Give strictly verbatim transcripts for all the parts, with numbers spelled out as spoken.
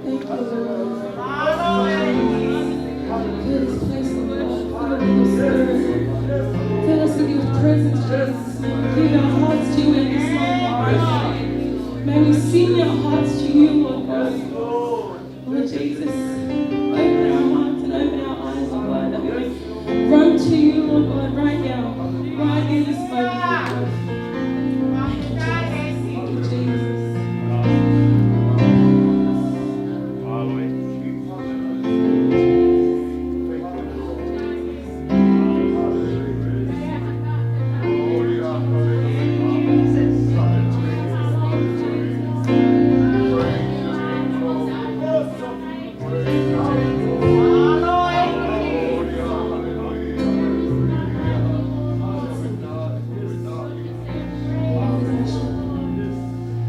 Thank you, Lord. Fill this place, Lord. Fill it with your spirit. Fill us with your presence, Jesus. Give our hearts to you in this moment. May we sing our hearts to you, Lord God. Lord Jesus, open our hearts and open our eyes, Lord God, that we may run Lord, right now, right in this moment, Lord. Thank you, Jesus.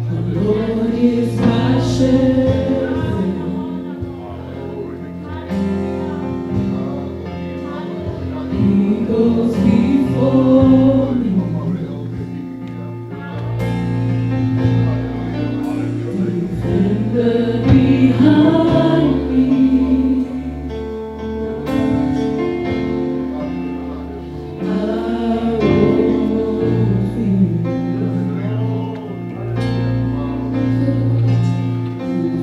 The Lord is my shepherd. He goes before me. Defender behind me. I won't fear.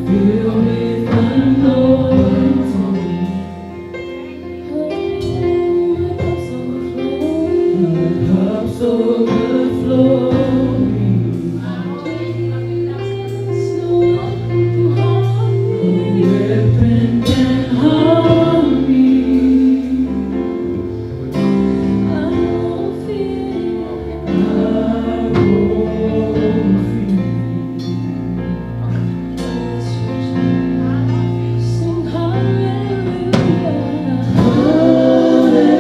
Filled with anointing. The cup's overflowing. No weapon can harm me. I won't fear. I won't fear. Sing hallelujah. Hallelujah.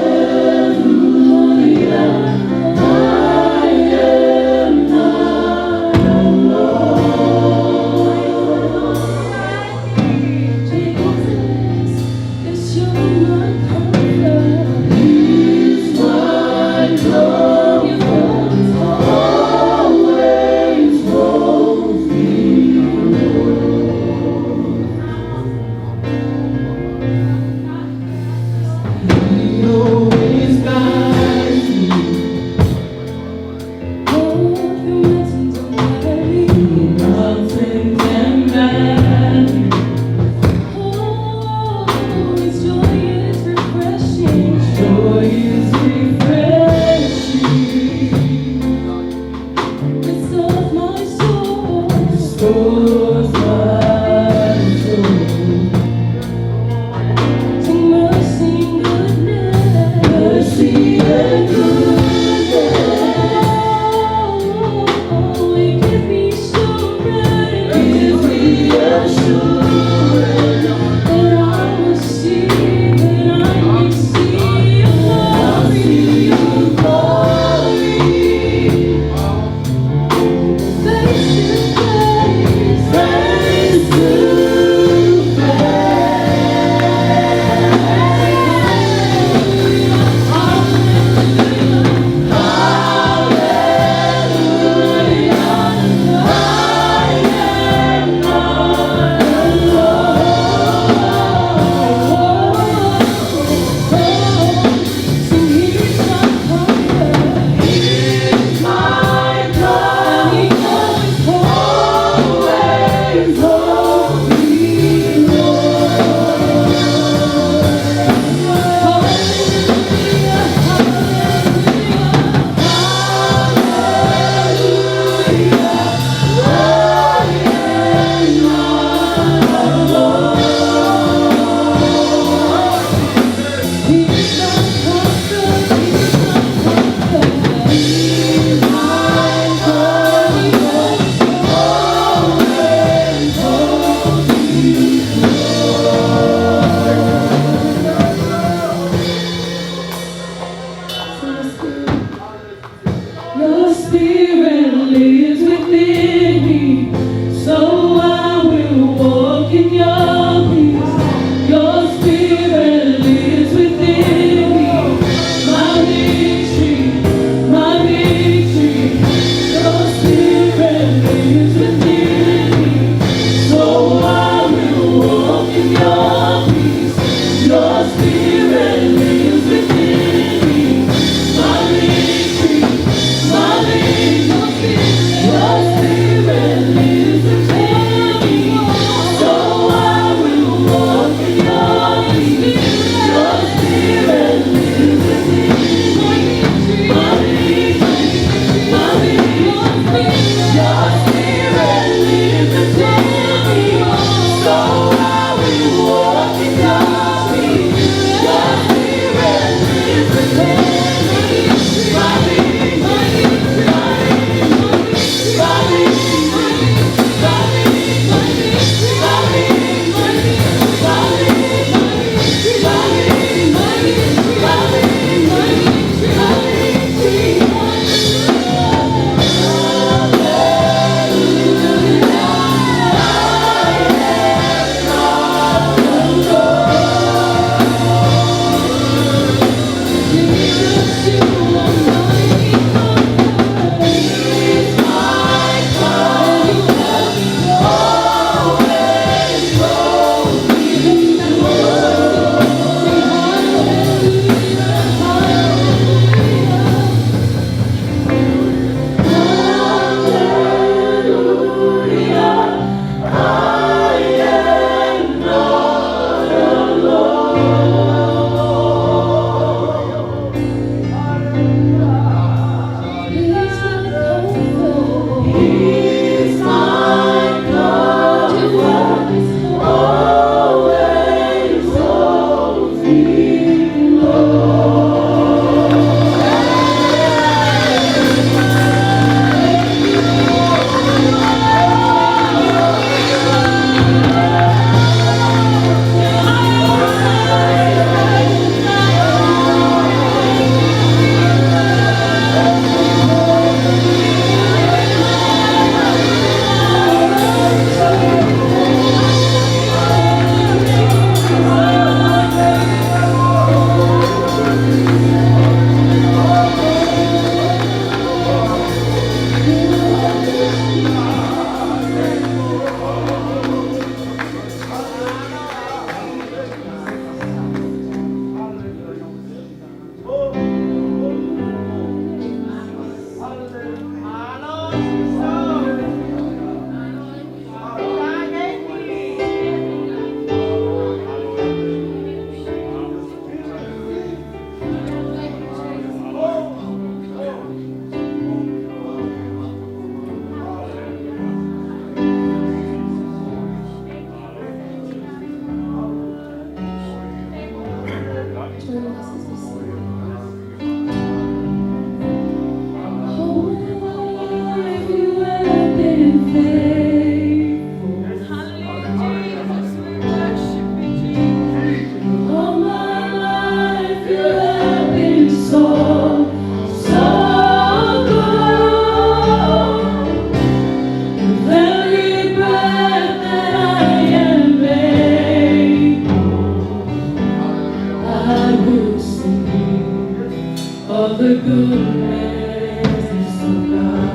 Of the goodness of God.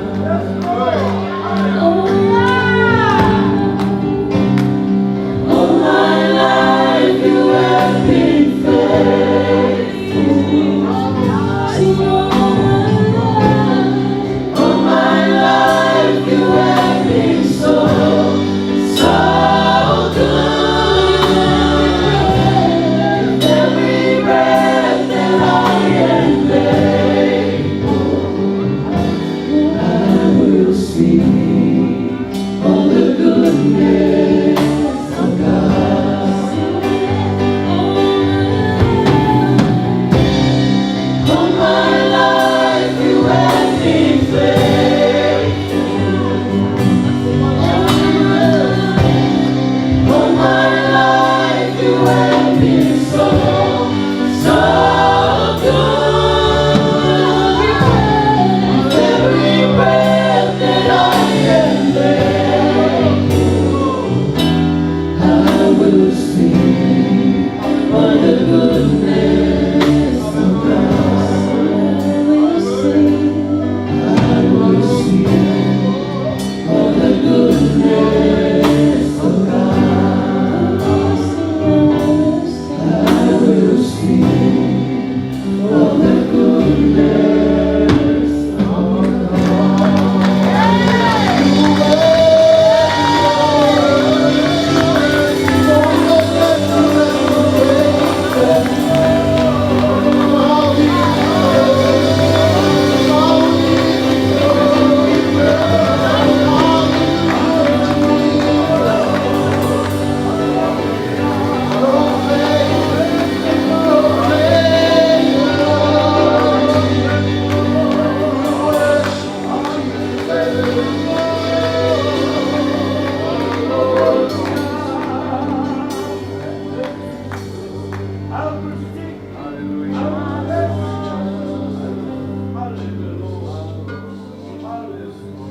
Oh, all my life you have been faithful. All my life, all my life you have been so, so good. Every breath that I am able, I will sing of the goodness of God. All my life you have been faithful. All my life you have been so, so good. Every breath that I am able, I will sing of the goodness of God. I will sing, I will sing of the goodness of God. I will sing of the goodness of God.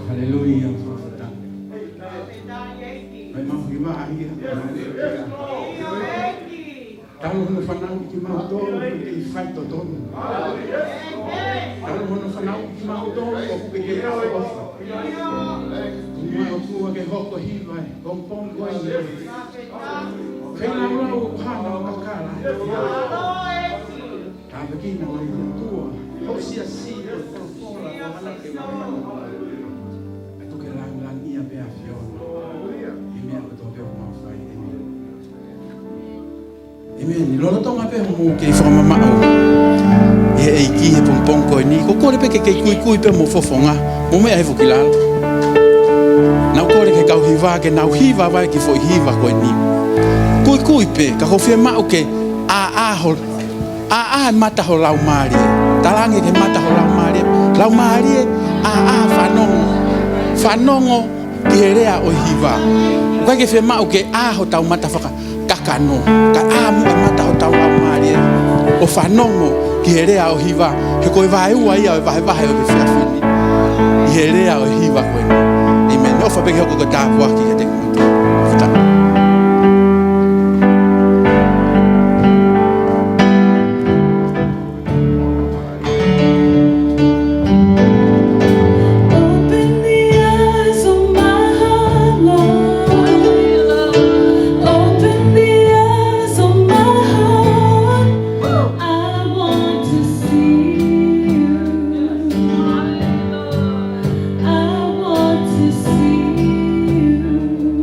Haleluia, fakafetaʻi. Mai mau ki maʻa ia. Talo hono fānau kimautolu ke faitotonu. Talo hono fānau kimautolu ʻoku ke ʻofa. Tuʻu mai ʻOtua ke hoko hiva ʻi he pongipongi ko eni. Feilaulau ʻoku hana ʻo kakala. Tāpuekina mai ʻOtua ho siasi ʻi he folofola ʻoku hana ke maʻu. ʻE tuku ke langilangiʻia pē ʻa e ʻAfiona ʻi he meʻa kotoa pē ʻoku mau fai. ʻĒmeni. ʻĒmeni. Lolotonga pē hoʻomou kei fakamamaʻo ʻi he ʻEiki he pongipongi ko eni, ʻoku ou kole pē ke kei kuikui pē mo fofonga, mo meʻa hifo ki lalo. Naʻá ku kole ki he kau hiva ke nau hiva vaivai ki he foʻi hiva ko eni. Kuikui pē, ka ʻoku ou fiemaʻu ke ʻāʻā ho, ʻāʻā e mata ho laumālie. Talaange ki he mata ho laumālie. Laumālie, ʻāʻā fanongo. Fanongo ki he lea ʻo e hiva. ʻOku ʻikai ke fiemaʻu ke ʻā hotau mata fakakakano, kae ʻā muʻa e mata hotau laumālie ʻo fanongo ki he lea ʻo e hiva. He ko e vaeua ia ʻo e vahevahe ʻo e efiafi ni, ʻi he lea ʻo e hiva ko eni. ʻĒmeni. ʻOfa pē ke hoko ko e tāpuaki kiate kimoutolu. Fakafetaʻi. Open the eyes of my heart, Lord. Open the eyes of my heart. I want to see you. I want to see you.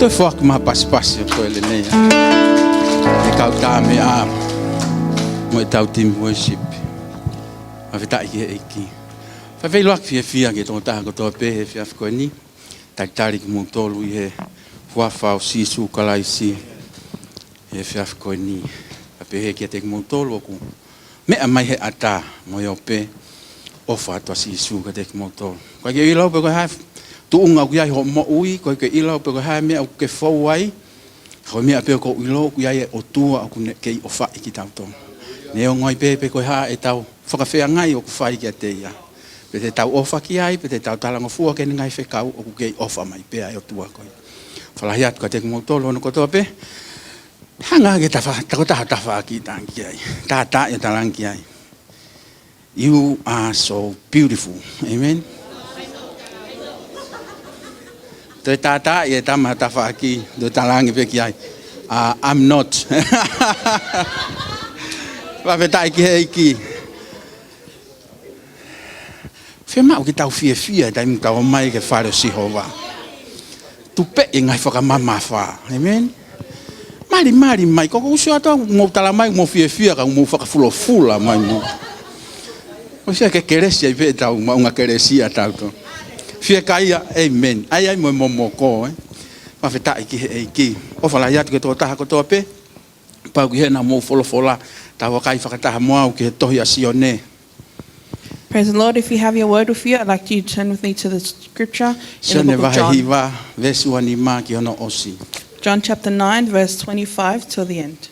Ko e foaki maʻa pasipasi ʻo Koelenea, ʻe kau tā meʻa mo ʻetau team worship. Fakafetaʻi ki he ʻEiki. Fakafetaʻi ʻaupito fiefia ki he tokotaha kotoa pē he efiafi ko eni. Talitali kimoutolu ʻi he huafa ʻo Sīsū Kalaisi he efiafi ko eni. Pea pehē kiate kimoutolu ʻoku meʻa mai he ʻatā mo e ope ʻofa atu ʻa Sīsū kiate kimoutolu. ʻOku ʻikai ke ʻilo pe ko e hā e tuʻunga ʻoku ʻi ai hoʻo moʻui, ʻoku ʻikai ke ʻilo pe ko e hā e meʻa ʻoku ke fou ai, ko e meʻa pē ʻoku ou ʻilo ʻoku ʻi ai e ʻOtua ʻoku ne kei ʻofaʻi kitautolu. Neongo ai pē pe ko e hā ʻetau fakafeangai ʻoku fai kiate ia. Pe te tau ʻofa ki ai, pe te tau talangofua ki heʻene ngaahi fekau, ʻoku kei ʻofa mai pē ʻa e ʻOtua ko ia. Fakalahi atu kiate kimoutolu hono kotoa pē. Hanga ke tafa, takotaha tafaʻaki talaange ki ai. Tātaaʻi ʻo talaange ki ai. You are so beautiful. Amen. Toe tātaaʻi e tama tafaʻaki, toe talaange pē ki ai. Uh, I'm not. Fakafetaʻi ki he ʻEiki. Fiemaʻu ke tau fiefia he taimi ʻoku tau ō mai ki he fale ʻo Sihova. Tupeʻi e ngaahi fakamamafa. Amen. Malimali mai, ko ʻeku sio atu ʻoku mou tala mai ʻoku mou fiefia ka ʻoku mou fakafulofula mai mo. ʻOsi ia ke kelesi ai pē ʻetau maʻunga kelesi ʻatautolu. Fiekaia, amen. ʻAi ai mo e momoko, ē. Fakafetaʻi ki he ʻEiki. ʻOfa lahi atu ki he tokotaha kotoa pē. Pau ki hena mou folofola, tau vakai fakataha mo au ki he tohi ʻa Sione. Praise the Lord. If you have your word with you, I'd like you to turn with me to the scripture in the Sione book of vahe John. Hiva, veesi ua nima ki hono ʻosi. John chapter nine, verse twenty-five till the end.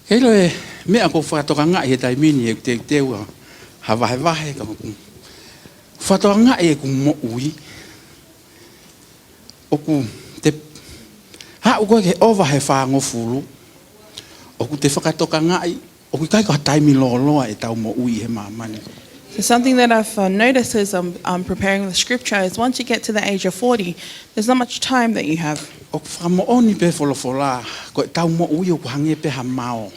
Kei ʻilo e meʻa ʻoku ou fakatokangaʻi he taimi ni he teuteu ha vahevahe ka ʻoku fakatokangaʻi ʻeku moʻui. ʻOku te haʻu koe ke ʻova he fāngofulu, ʻoku te fakatokangaʻi, ʻoku ʻikai ko ha taimi lōloa ʻetau moʻui he māmani. So something that I've uh, noticed as I'm, I'm preparing the scripture is once you get to the age of forty, there's not much time that you have. ʻOku fakamoʻoni pē folofola, ko ʻetau moʻui ʻoku hangē pē ha mao.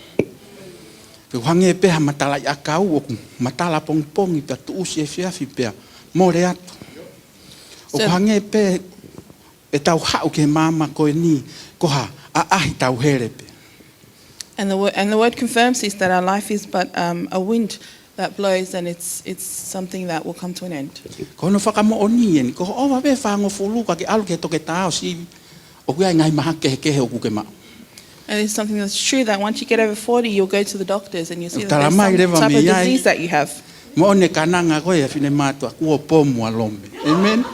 Pe ʻoku hangē pē ha matalaʻiʻakau, ʻoku matala pongipongi pea tuʻusi efiafi pea mole atu. ʻOku So hangē pē ʻetau haʻu ki he māmani ko eni, ko ha ʻaʻahi tauhele pē. And the, wo- and the word confirms this, that our life is but um, a wind that blows and it's, it's something that will come to an end. Ko hono fakamoʻoni eni, ko hoʻo ʻova pē fāngofulu ka ke ʻalu ki he toketā ʻo sivi, ʻoku ʻi ai e ngaahi mahaki kehekehe ʻoku ke maʻu. And it's something that's true that once you get over forty, you'll go to the doctors and you'll see that Tala there's mai some leva type of mei ai. Disease that you have. Moʻoni e kananga ko ē ʻa e finemātuʻa kuo pomu ʻa Lome. Amen.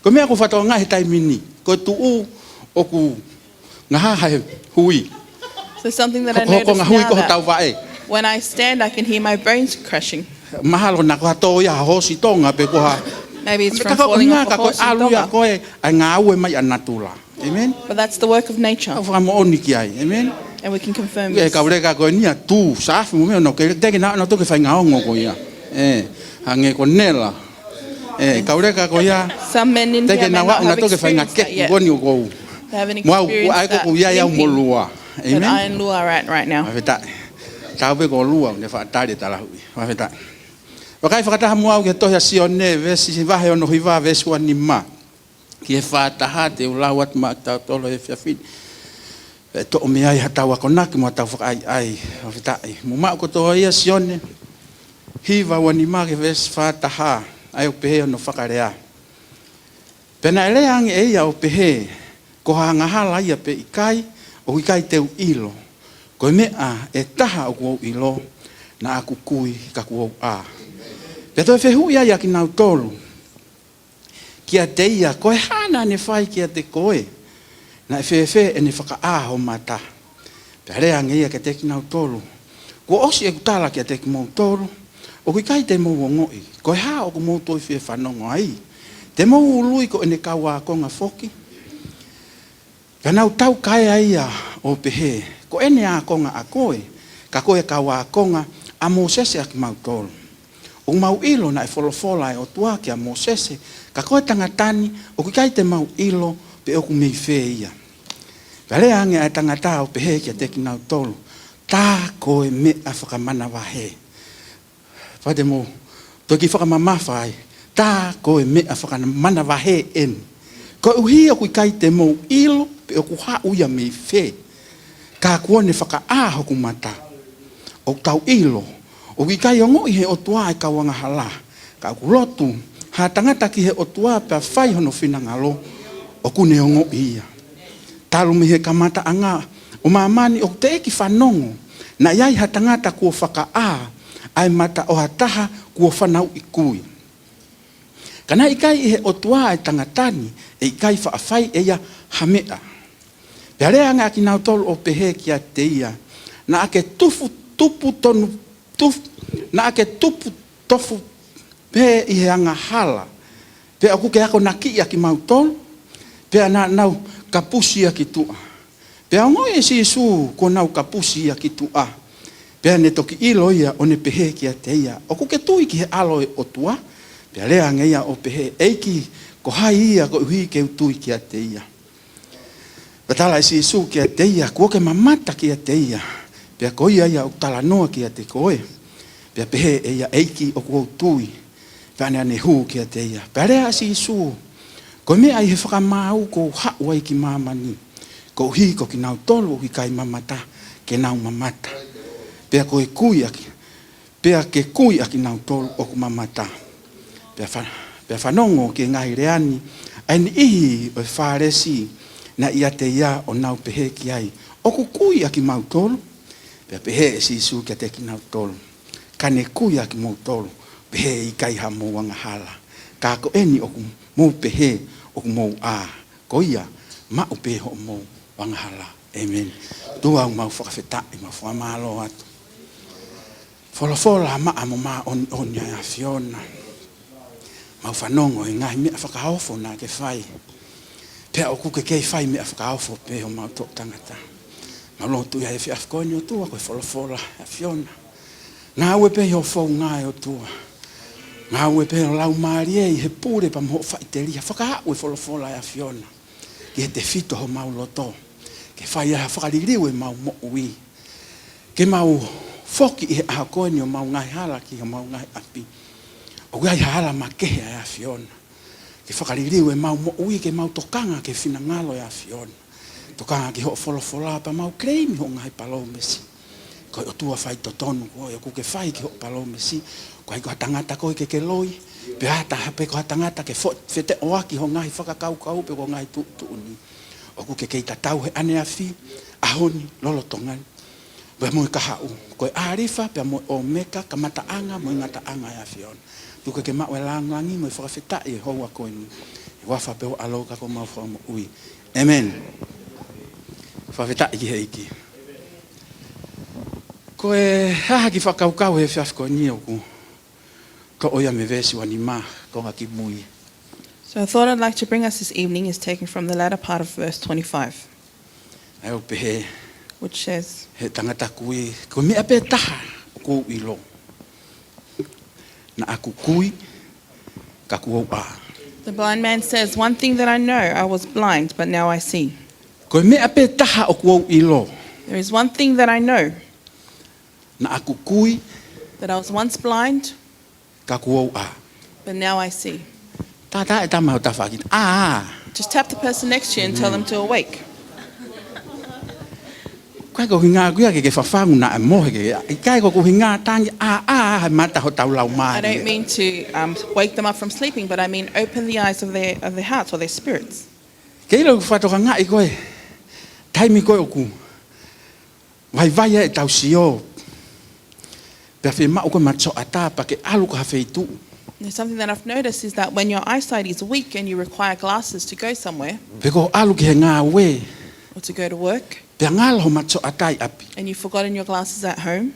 Ko e meʻa ʻoku ou fakatokangaʻi he taimi ni, ko e tuʻu ʻoku ngahaha he hui. So something that I Ko- ko- ko noticed ngā hui now ko that tau vaʻe. When I stand, I can hear my bones crushing. Mahalo naʻa ko ha tō ia ha hoosi Tonga pe ko ha Maybe it's from Ka ko falling ngā off a ka ko horse in ʻalu ia Tonga. Ko e ʻa e ngāue mai ʻa natula. Amen. But that's the work of nature. Au fakamoʻoni ki ai. Amen. And we can confirm Ia this. Kauleka ko eni a tu safi mo mea no ke teke na na toke fai ngā ongo ko ia. E, hange ko nela. E, kauleka ko ia. Some men in Teke here may na not wa have na toke fai ngā experienced that keki yet. Ko ni o kou. They haven't Mo au, experienced ai ko that ko ia ia mo limping lua. That Amen. I and Lua are at right now. Mafeta. Tau pe ko lua, ne fa tali talahui. Mafeta. Vakai fakataha mo au ke tohi ʻa Sione, veesi vahe ono hiva, veesi ua nima. Ki he fā taha te u lau atu maʻa kitautolu he efiafi ni. Pea toʻo mei ai ha tau akonaki mo ha tau fakaʻaiʻai, fakafetaʻi. Mou maʻu kotoa ia Sione, hiva ua nima ki he veesi fā taha, ʻa ia ʻoku pehē hono fakalea. Pea naʻe lea ange ʻe ia ʻo pehē, ko ha angahala ia pe ʻikai, ʻoku ʻikai te u ʻilo. Ko e meʻa ʻe taha ʻoku ou ʻilo, naʻa ku kui ka kuo u ʻā. Pea toe fehuʻi ai ʻa kinautolu. Kiate ia, ko e hā naʻa ne fai kiate koe, naʻe fēfē ʻene fakaʻā ho mata. Pea lea ange ia kiate kinautolu. Kuo ʻosi ʻeku tala kiate kimoutolu, ʻoku ʻikai te mou ongoʻi, ko e hā ʻoku mou toe fie fanongo ai. Te mou ului ko ʻene kau ākonga foki. Ka nau taukaea ia ʻo pehē, ko ʻene ākonga ʻa koe, ka ko e kau ākonga ʻa Mōsese ʻa kimautolu. ʻOku mau ʻilo naʻe folofola ʻa e ʻOtua kia Mōsese, ka ko e tangata ni, ʻoku ʻikai te mau ʻilo pe ʻoku mei fē ia. Pea lea ange ʻa e tangata ʻo pehē kiate kinautolu, tā ko e meʻa fakamanavahē. Fai te mou, toki fakamamafa ai, tā ko e meʻa fakamanavahē eni. Koeʻuhi ʻoku ʻikai te mou ʻilo pe ʻoku haʻu ia mei fē, ka kuo ne fakaʻā hoku mata. ʻOku tau ʻilo ʻoku ʻikai ongoʻi ʻe he ʻOtua ʻa e kau angahala, ka ʻoku lotu ha tangata ki he ʻOtua pea fai hono finangalo, ʻoku ne ongoʻi ia. Talu mei he kamataʻanga ʻo māmani ʻoku teʻeki fanongo naʻe ʻi ai ha tangata kuo fakaʻā ʻa e mata ʻo ha taha kuo fanauʻi kui. Ka naʻe ʻikai ʻi he ʻOtua ʻa e tangata ni, ʻe ʻikai faʻa fai ʻe ia ha meʻa. Pea lea ange ʻa kinautolu ʻo pehē kiate ia, Naʻa ke tupu, tupu tonu, tupu, naʻa ke tupu tofu pē ʻi he angahala, pea ʻoku ke akonakiʻi ʻa kimautolu? Pea naʻa nau kapusi ia ki tuʻa. Pea ongoʻi ʻe Sīsū kuo nau kapusi ia ki tuʻa, pea ne toki ʻilo ia ʻo ne pehē kiate ia, ʻOku ke tui ki he ʻAlo ʻo e ʻOtua? Pea lea ange ia ʻo pehē, ʻEiki, ko hai ia koeʻuhi ke u tui kiate ia? Pea tala ʻe Sīsū kiate ia, Kuo ke mamata kiate ia, pea ko ia ia ʻoku talanoa kiate koe. Pea pehē ʻe ia, ʻEiki, ʻoku ou tui. Pea ʻaneane hū kiate ia. Pea lea ʻa Sīsū, Ko e meʻa ʻi he fakamaau kuo u haʻu ai ki māmani, koeʻuhi ko kinautolu ʻoku ʻikai mamata ke nau mamata, pea ko e kui ʻa ki, pea ke kui ʻa kinautolu ʻoku mamata. Pea fa-, pea fanongo ki he ngaahi lea ni ʻa e niʻihi ʻo e Fālesi naʻe ʻiate ia, ʻo nau pehē ki ai, ʻOku kui ʻa kimautolu? Pea pehē ʻe Sīsū kiate kinautolu, Ka ne kui ʻa kimoutolu, pehē ʻe ʻikai hamou angahala. Ka ko eni ʻoku mou pehē ʻoku mou ʻā, ko ia, maʻu pē hoʻomou angahala. ʻĒmeni. Tuʻu ʻo mau fakafetaʻi, mau fakamālō atu. Folofola maʻa mo māʻoniʻoni ʻa e ʻAfiona. Mau fanongo he ngaahi meʻa fakaofo naʻa ke fai, pea ʻoku ke kei fai meʻa fakaofo pē ʻo mau toʻu tangata. Mau lotu ia he efiafi ko eni, ʻOtua, ko e folofola ʻa e ʻAfiona. Ngāue pē ʻi hoʻo founga, ʻe ʻOtua. Ngāue pē ʻi ho Laumālie ʻi he pule pea mo hoʻo faʻiteliha. Fakaaʻu e folofola ʻa e ʻAfiona ki he tefito homau loto, ke fai ai ha fakaliliu ʻemau moʻui, ke mau foki ʻi he ʻaho ko eni ʻo mau ngaahi hala ki homau ngaahi ʻapi, ʻoku ʻi ai ha hala makehe ʻa e ʻAfiona, ke fakaliliu ʻemau moʻui, ke mau tokanga ki he finangalo ʻo e ʻAfiona, tokanga ki hoʻo folofola pea mau claim hoʻo ngaahi palōmesi. Ko e ʻOtua faitotonu koe, ʻoku ke fai ki hoʻo palōmesi. ʻOku ʻikai ko ha tangata koe ke ke loi, pe ʻata ha, pe ko ha tangata ke fo-, feteʻoaki hoʻo ngaahi fakakaukau pe ko hoʻo ngaahi tuʻutuʻuni. ʻOku ke kei tatau he ʻaneafi, ʻaho ni, lolotonga ni, pea mo e kahaʻu. Ko e ʻAlifa pea mo e ʻOmeka, kamataʻanga mo e ngataʻanga ʻa e ʻAfiona. Tuku ke ke maʻu e lāngilangi mo e fakafetaʻi he houa ko eni. ʻI he huafa pē ho ʻAlo ka ko homau Fakamoʻui. ʻĒmeni. Fakafetaʻi ki he ʻEiki. Ko e hā ha kiʻi fakakaukau he efiafi ko eni ʻoku toʻo ia mei he veesi ua nima, konga kimui. So a thought I'd like to bring us this evening is taken from the latter part of verse twenty-five, ʻa ia ʻoku pehē, which says, he tangata kui, Ko e meʻa pē taha ʻoku ou ʻilo, naʻa ku kui, ka kuo u ʻā. The blind man says, "One thing that I know, I was blind, but now I see." Ko e meʻa pē taha ʻoku ou ʻilo, There is one thing that I know, naʻa ku kui, that I was once blind, ka kuo u ʻā. But now I see. Tātā e tama ho tafaʻaki, ʻĀ, ʻā. Just tap the person next to you and tell them to awake. ʻIkai ko e ʻuhinga ia ke ke fafangu naʻa mohe ke, ʻikai, ko e ʻuhinga tangi, ʻā, ʻā, ʻā he mata hotau laumālie. I don't mean to, um, wake them up from sleeping, but I mean open the eyes of their, of their hearts or their spirits. Ke ʻilo, ʻoku fakatokangaʻi ko e taimi ko ē ʻoku vaivai ai ʻetau sio, pea fiemaʻu ko e mata sioʻata pea ke ʻalu ki ha feituʻu. There's something that I've noticed is that when your eyesight is weak and you require glasses to go somewhere, pe ko e ʻalu ki he ngāue, or to go to work, pea ngalo ho mata sioʻata ʻi ʻapi, and you've forgotten your glasses at home,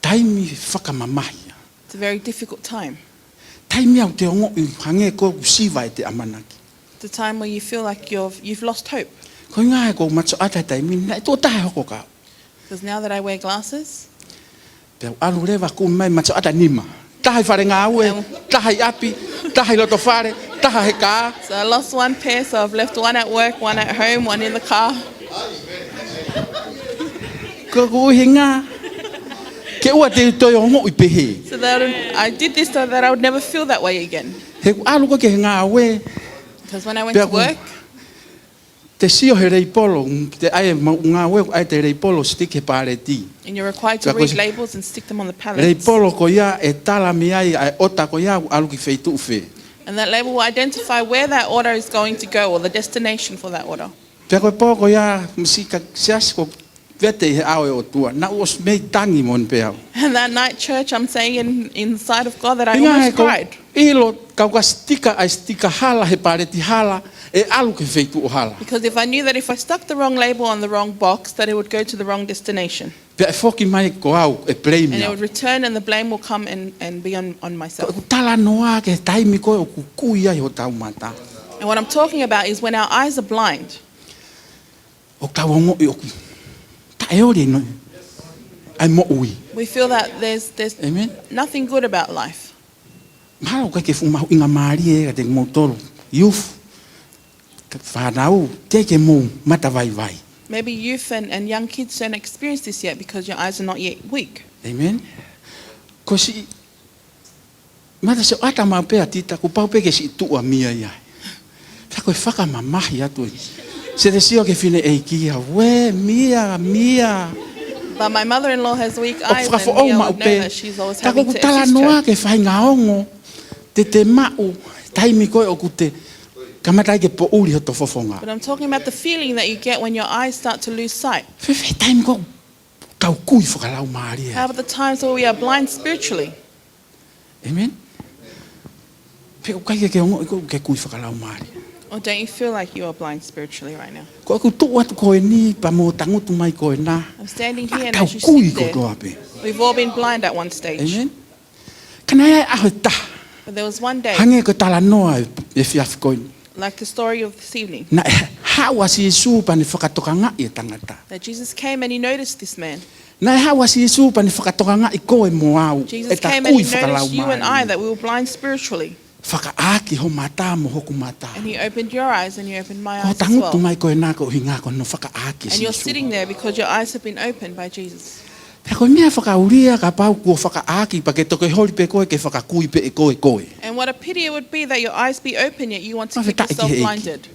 taimi fakamamahi ia. It's a very difficult time. Taimi ʻoku te ongoʻi hangē ko ʻeku siva ʻete ʻamanaki. It's a time where you feel like you've, you've lost hope. Ko e ʻuhinga he ko e mata sioʻata he taimi ni, naʻe tuʻo taha e hoko ka. 'Cause now that I wear glasses, pea u ʻalu leva, kumi mai mata sioʻata ʻe nima. Taha ʻi fale ngāue, um, taha ʻi ʻapi, taha ʻi loto fale, taha he kā. So I lost one pair, so I've left one at work, one at home, one in the car. Ko e ʻuhinga ke ʻoua te u toe ongoʻi pehē. So that I did this so that I would never feel that way again. He ʻoku ʻalu ko ē ki he ngāue, 'Cause when I went to work, pea Te sio he leipolo, te ʻai e mau ngāue, ʻai te leipolo stick he paleti. And you're required to Ka ko read se labels and stick them on the pallets. Leipolo ko ia ʻe tala mei ai ʻa e ʻota ko ia ʻoku ʻalu ki he feituʻu fē. And that label will identify where that order is going to go or the destination for that order. Pea ko e pō ko ia, misi ka siasi ko vete ʻi he ʻao ʻo e ʻOtua. Naʻa ku ʻosi mei tangi mo ʻene pehē au. And that night, church, I'm saying in, in the sight of God that I Hangē almost ko cried. ʻIlo kau ka sticker ʻa e sticker hala he paleti hala, ʻe ʻalu ki he feituʻu hala. Because if I knew that if I stuck the wrong label on the wrong box, that it would go to the wrong destination. Pea ʻe foki mai ko au ʻe blame And it au. would return and the blame will come and, and be on, on Ko myself. ʻeku talanoa ki he taimi ko ē ʻoku kui ai hotau mata. And what I'm talking about is when our eyes are blind. ʻOku tau ongoʻi ʻoku taʻeoli ʻa e, ʻa e moʻui. We feel that there's, there's Amen. nothing good about life. Mahalo ʻoku ʻikai ke fuʻu mahuʻingamālie kiate kimoutolu. Youth, ka fānau, teʻeki ke mou mata vaivai. Maybe youth and, and young kids don't experience this yet because your eyes are not yet weak. Amen. Ko siʻi mata sioʻata maʻu pē ʻa Tita, kuo pau pē ke siʻi tuʻa mia ia. Pea ko e fakamamahi atu ē. Siʻete sio ki he fineʻeiki ia, uē, mia, mia. But my mother-in-law has weak ʻOku eyes and fakafoʻou Mia maʻu would know pē. that she's always Ka having ʻoku tears. She's talking talanoa ki he faʻahinga ongo te te maʻu, taimi ko ē ʻoku te kamata ai ke poʻuli hoto fofonga. But I'm talking about the feeling that you get when your eyes start to lose sight. Fēfē taimi ko ē ʻoku tau kui fakalaumālie? How about the times where we are blind spiritually? Amen. Pe ʻoku ʻikai ke ke ongoʻi ʻoku ke kui fakalaumālie? Or don't you feel like you are blind spiritually right now? Ko ʻeku tuʻu atu ko eni pea mo tangutu mai ko ena. I'm standing here and Naʻa tau as you kui sit there, kotoa pē. we've all been blind at one stage. Amen. Ka naʻe ʻi ai e ʻaho ʻe taha. But there was one day, Hangē ko e talanoa ʻo e efiafi ko eni. like the story of this evening, Naʻe haʻu ʻa Sīsū pea ne fakatokangaʻi e tangata. that Jesus came and he noticed this man. Naʻe haʻu ʻa Sīsū pea ne fakatokangaʻi koe mo au, Jesus ʻeta came and kui he noticed you and I, fakalaumālie. that we were blind spiritually. Fakaʻāki ho mata mo hoku mata. And he opened your eyes and he opened my Ko eyes as tangutu well. mai ko ena ko e ʻuhinga ko hono fakaʻāki ʻe And you're Sīsū. sitting there because your eyes have been opened by Jesus. Pea ko e meʻa fakaʻulia kapau kuo fakaʻāki pea ke toki holi pē koe ke fakakui pē ʻe koe koe. And what a pity it would be that your eyes be open yet you want to keep Fakafetaʻi ki yourself he ʻEiki. blinded.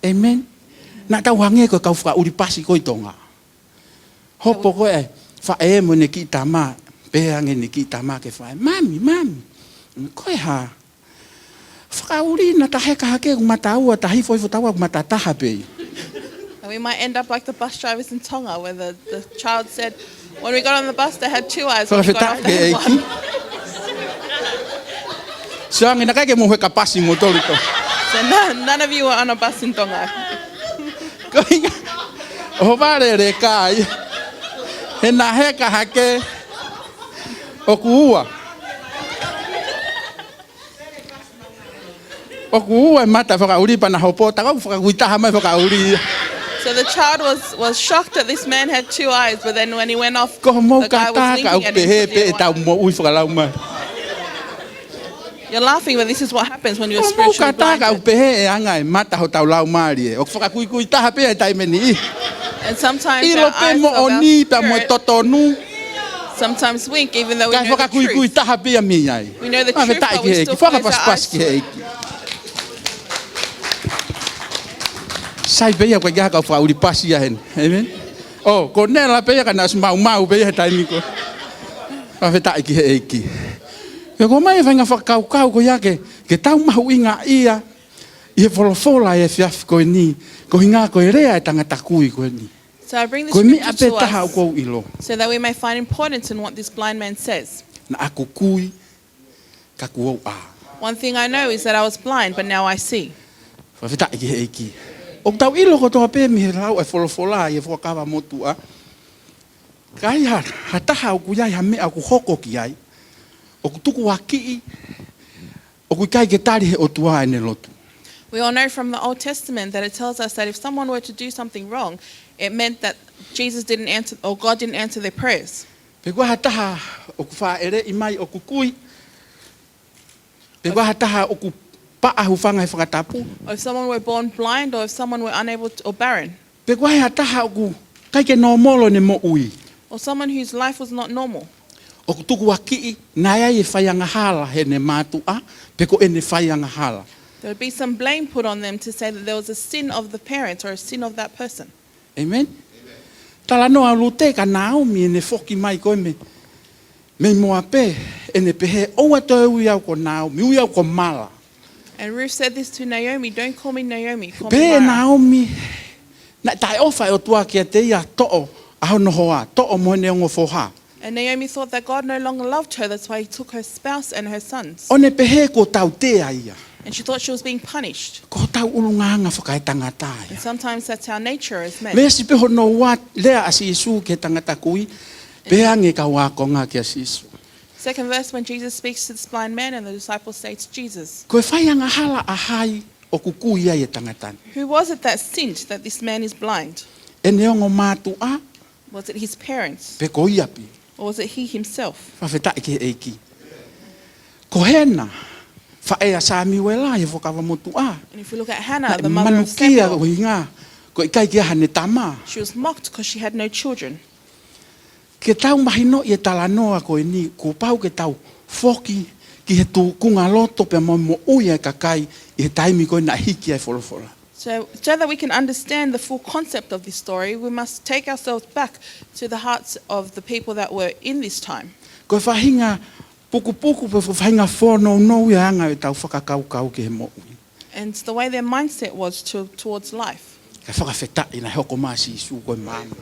Amen. Naʻa tau hangē ko e kau fakaʻuli pasi ko ē ʻi Tonga. Hopo ko ē faʻē mo ʻene kiʻi tama, pehē ange ʻene kiʻi tama ki he faʻē, "Mami, mami, ko e hā? Fakaʻuli naʻa ta heka hake ʻoku mata ua, ta hifo hifo taua ʻoku mata taha pē." And we might end up like the bus drivers in Tonga, where the, the child said, when we got on the bus, they had two eyes, when we got off, Fakafetaʻi ki he they had ʻEiki. one. Sio ange naʻe ʻikai ke mou heka pasi moutolu ʻi Tonga. So none, none of you were on a bus in Tonga. Ko e ʻuhinga, ʻoho vale le kai. He naʻe heka hake ʻoku ua. ʻOku ua e mata fakaʻuli pea na hopo, tā ko ē ʻoku fakakui taha mai fakaʻuli. So the child was, was shocked that this man had two eyes, but then when he went off, Ko hoʻomou the guy was kātaki thinking ʻoku and he pehē put the pē other one. ʻetau moʻui fakalaumālie. You're laughing, but this is what happens when you're Ko hoʻomou spiritually kātaki ʻoku blinded. pehē e anga e mata hotau laumālie. ʻOku fakakuikui taha pē ʻi he taimi ni. And sometimes ʻIlo our pē eyes of our moʻoni pea mo e spirit totonu. sometimes wink, even though we Kae know the fakakuikui truth. taha pē ia mei ai. We know the truth, Fakafetaʻi but ki he we ʻEiki. still close our Fakapasipasi eyes. ki he ʻEiki. Sai pē ia ko e ʻikai ha kau fakaʻuli pasi ia heni. Amen. ʻO, ko Nela pē ia ka naʻe ʻosi maumau pē ia he taimi ko ē. Fakafetaʻi ki he ʻEiki. Pea ko e ʻomai e faʻahinga fakakaukau ko ia ke, ke tau mahuʻingaʻia ʻi he folofola ʻi he efiafi ko eni, ko e ʻuhinga ko e lea e tangata kui ko eni. So I bring the Ko e meʻa scripture pē to taha us ʻoku ou ʻilo. so that we may find importance in what this blind man says. Naʻa ku kui, ka kuo u ʻā. One thing I know is that I was blind, but now I see. Fakafetaʻi ki he ʻEiki. ʻOku tau ʻilo kotoa pē mei he lau e folofola ʻi he Fuakava Motuʻa. Ka ʻi ai ha, ha taha ʻoku ʻi ai ha meʻa ʻoku hoko ki ai, ʻoku tukuakiʻi, ʻoku ʻikai ke tali he ʻOtua ʻene lotu. We all know from the Old Testament that it tells us that if someone were to do something wrong, it meant that Jesus didn't answer, or God didn't answer their prayers. Pe ko ha taha ʻoku fāʻeleʻi mai ʻoku kui. Pe ko ha taha ʻoku paʻa, hūfanga he fakatapu. Or if someone were born blind, or if someone were unable to, or barren. Pe ko ha taha ʻoku ʻikai ke nōmolo ʻene moʻui. Or someone whose life was not normal. ʻOku tukuakiʻi, naʻe ʻi ai e faiangahala heʻene mātuʻa, pe ko ʻene faiangahala. There would be some blame put on them to say that there was a sin of the parent or a sin of that person. Amen. Talanoa ʻa Lute kia Naomi ʻene foki mai ko ē mei, mei Moape, ʻene pehē, ʻoua toe ui au ko Naomi, ui au ko Mala. And Ruth said this to Naomi, "Don't call me Naomi, call me Mara." Pehē ʻe Naomi, naʻe taʻeʻofa e ʻOtua kiate ia, toʻo ʻa hono hoa, toʻo mo ʻene ongo foha. And Naomi thought that God no longer loved her, that's why he took her spouse and her sons. ʻO ne pehē kuo tautea ia. And she thought she was being punished. Ko hotau ʻulungaanga fakaetangata ia. And sometimes that's our nature as men. Veesi pē hono ua, lea ʻa Sīsū ki he tangata kui, pehē ange kau ākonga kia Sīsū. Second verse, when Jesus speaks to this blind man and the disciples say to Jesus, Ko e fai angahala ʻa hai ʻoku kui ai e tangata ni? Who was it that sinned that this man is blind? ʻEne ongo mātuʻa, Was it his parents? Pe ko ia pē? Or was it he himself? Fakafetaʻi ki he ʻEiki. Ko Hena, faʻē ʻa Samiuela ʻi he Fuakava Motuʻa. And if we look at Hannah, the mother of Samuel, naʻe manukia ʻuhinga ko e ʻikai ke ʻi ai haʻane tama. She was mocked 'cause she had no children. Ke tau mahinoʻi e talanoa ko eni, kuo pau ke tau foki ki he tūkunga loto pea mo e moʻui ʻa e kakai ʻi he taimi ko ē naʻe hiki ai e folofola. So, so that we can understand the full concept of this story, we must take ourselves back to the hearts of the people that were in this time. Ko e faʻahinga pukupuku pe ko e faʻahinga fōnounou ia ʻa e anga ʻetau fakakaukau ki he moʻui. And the way their mindset was to, towards life. Ka fakafetaʻi naʻe hoko mai ʻa Sīsū ko e maama.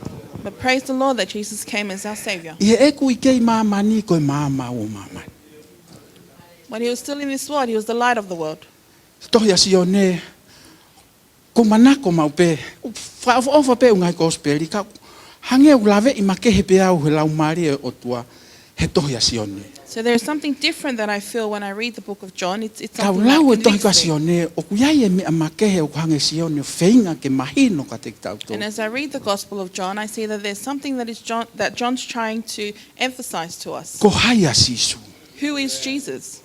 But praise the Lord that Jesus came as our Savior. ʻI heʻeku ʻi he māmani ko e maama ʻo māmani. When he was still in this world, he was the light of the world. Tohi ʻa Sione, ʻoku ou manako maʻu pē, fakaʻofoʻofa pē ʻū ngaahi kosipeli, ka hangē ʻoku laveʻi makehe pē au he Laumālie ʻo e ʻOtua he tohi ʻa Sione. So there is something different that I feel when I read the book of John. It's, it's something like a new thing. Tau lau e tohi ko ē ʻa Sione, ʻoku ʻi ai e meʻa makehe ʻoku hanga ʻe Sione ʻo feinga ke mahino kiate kitautolu. And as I read the Gospel of John, I see that there's something that is John, that John's trying to emphasize to us. Ko hai ʻa Sīsū? Who is Jesus?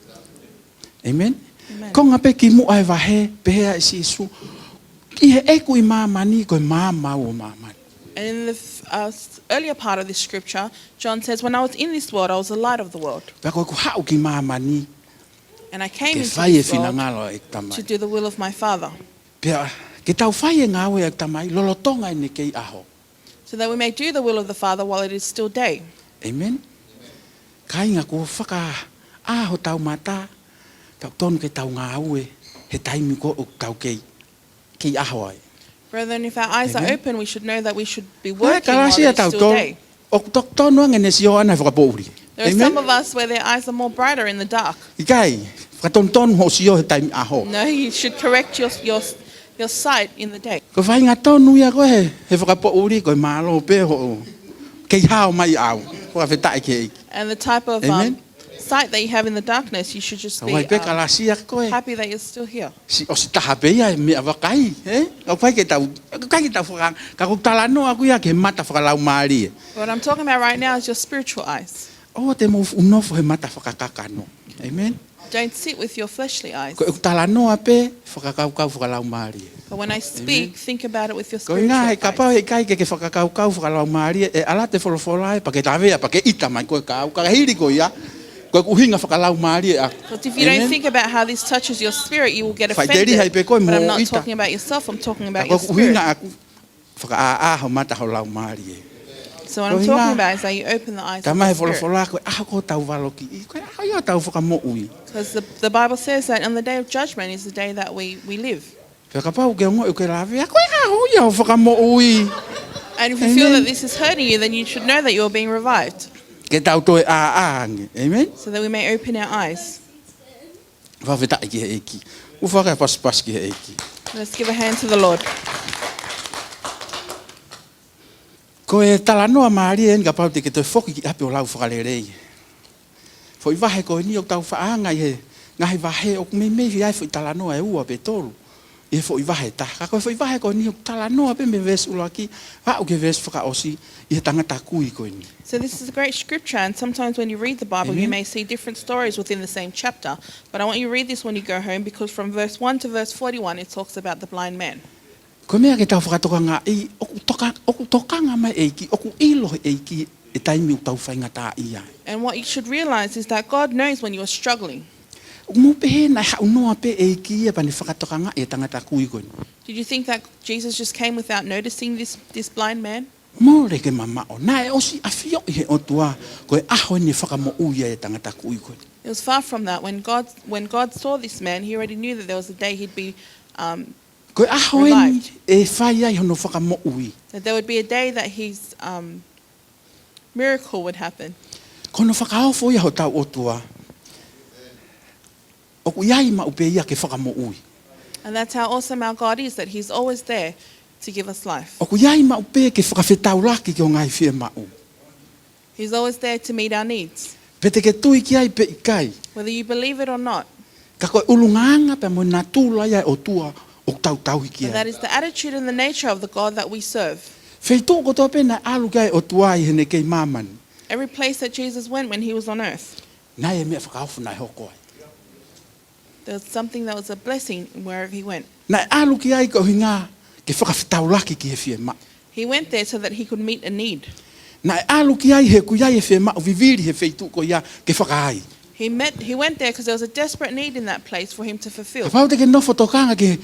Amen. Amen. Konga pē kimuʻa e vahe, pehē ʻe Sīsū, ʻi heʻeku ʻi māmani ko e maama au ʻo māmani. And in the f-, uh, s-, earlier part of this scripture, John says, "When I was in this world, I was the light of the world." Pea ko ʻeku haʻu ki māmani, And I came into this world ke fai e finangalo ʻa ʻeku Tamai. To do the will of my Father. Pea ke tau fai e ngāue ʻa ʻeku Tamai lolotonga ʻene kei ʻaho. So that we may do the will of the Father while it is still day. Amen. Kāinga, kuo fakaʻā hotau mata, tau tonu ke tau ngāue he taimi ko ē ʻoku tau kei, kei ʻaho ai. Brethren, if our eyes are open, we should know that we should be working while it is still day. Amen. Naʻe kalasia tautolu ʻoku tokotonu ange ʻene sio ʻana he fakapoʻuli. Amen. There are some of us where their eyes are more brighter in the dark. ʻIkai, fakatonutonu hoʻo sio he taimi ʻaho. No, you should correct your, your, your sight in the day. Ko e faʻahinga tonu ia ko ē he, he fakapoʻuli, ko e mālō pē hoʻo kei hao mai ʻaʻau. Fakafetaʻi ki he ʻEiki. And the type of, um, sight that you have in the darkness, you should just be, um, happy that you're still here. Amen. Ka ʻoku ʻi ai pē kalasia ko ē. Siʻi ʻosi taha pē ia e meʻa vakai, ē? ʻOku ʻikai ke tau, ʻoku ʻikai ke tau faka-, ka ʻoku ou talanoa ʻaʻaku ia ki he mata fakalaumālie. What I'm talking about right now is your spiritual eyes. ʻOua te mou fuʻu nofo he mata fakakakano. Amen. Don't sit with your fleshly eyes. Ko ʻeku talanoa pē fakakaukau fakalaumālie. But when I speak, think about it with your spiritual eyes. Amen. Ko e ʻuhinga he kapau he ʻikai ke ke fakakaukau fakalaumālie, ʻe ʻalu atu e folofola ē, pea ke tavea, pea ke ʻita mai koe kia au, ka hili ko ia, ko ʻeku ʻuhinga fakalaumālie ʻaʻaku. Amen. 'Cause if you don't think about how this touches your spirit, you will get offended. Faʻiteliha ai pē koe mo ʻita. But I'm not talking about yourself, I'm talking about your spirit. Ka ko ʻeku ʻuhinga ʻaʻaku, fakaʻāʻā ho mata ho laumālie. So what I'm talking about is that you open the eyes of the spirit. Ko e ʻuhinga, talamai ʻe he folofola ko e ʻaho ko ē ʻoku tau valokiʻi, ko e ʻaho ia ʻoku tau fakamoʻui. 'Cause the, the Bible says that on the day of judgment is the day that we, we live. Pea kapau ʻoku ke ongoʻi ʻoku ke lavea, ko e ʻaho ia ʻo e fakamoʻui. Amen. And if you feel that this is hurting you, then you should know that you're being revived. Ke tau toe ʻāʻā ange. Amen. So that we may open our eyes. Fakafetaʻi ki he ʻEiki. ʻOfa ke pasipasi ki he ʻEiki. Let's give a hand to the Lord. Ko e talanoa mālie eni kapau te ke toe foki ki ʻapi ʻo lau fakalelei. Foʻi vahe ko eni ʻoku tau faʻa anga ʻi he ngaahi vahe ʻoku meimei ʻi ai foʻi talanoa ʻe ua pe tolu ʻi he foʻi vahe ʻe taha. Ka ko e foʻi vahe ko eni ʻoku talanoa pē mei he veesi ʻuluaki, aʻu ki he veesi fakaʻosi ʻi he tangata kui ko eni. So this is a great scripture, and sometimes when you read the Bible, you may see different stories within the same chapter. Amen. But I want you to read this when you go home, because from verse one to verse forty-one, it talks about the blind man. Ko e meʻa ke tau fakatokangaʻi, ʻoku toka-, ʻoku tokanga mai e ʻEiki, ʻoku ʻilo he ʻEiki e taimi ʻoku tau faingataʻaʻia ai. And what you should realize is that God knows when you are struggling. ʻOku mou pehē naʻe haʻu noa pē ʻEiki ia pea ne fakatokangaʻi e tangata kui ko eni? Did you think that Jesus just came without noticing this, this blind man? Mole ke mamaʻo. Naʻe ʻosi ʻafioʻi he ʻOtua ko e ʻaho eni ʻe fakamoʻui ai e tangata kui ko eni. It was far from that. When God, when God saw this man, he already knew that there was a day he'd be, um, Ko e ʻaho eni revived. ʻE fai ai hono fakamoʻui. That there would be a day that his, um, miracle would happen. Ko hono fakaofo ia hotau ʻOtua. ʻOku ʻi ai maʻu pē ia ke fakamoʻui. And that's how awesome our God is, that he's always there to give us life. ʻOku ʻi ai maʻu pē ke fakafetaulaki ki ho ngaahi fiemaʻu. He's always there to meet our needs. Pe te ke tui ki ai pe ʻikai. Whether you believe it or not. Ka ko e ʻulungaanga pea mo e natula ia e ʻOtua ʻoku tau tauhi ki ai. But that is the attitude and the nature of the God that we serve. Feituʻu kotoa pē naʻe ʻalu ki ai e ʻOtua ʻi heʻene kei māmani. Every place that Jesus went when he was on earth. Naʻe ʻi ai e meʻa fakaofo naʻe hoko ai. There was something that was a blessing wherever he went. Naʻe ʻalu ki ai koeʻuhinga ke fakafetaulaki ki he fiemaʻu. He went there so that he could meet a need. Naʻe ʻalu ki ai he ʻoku ʻi ai e fiemaʻu vivili he feituʻu ko ia ke fakaai. He met, he went there 'cause there was a desperate need in that place for him to fulfill. Kapau te ke nofo tokanga ki he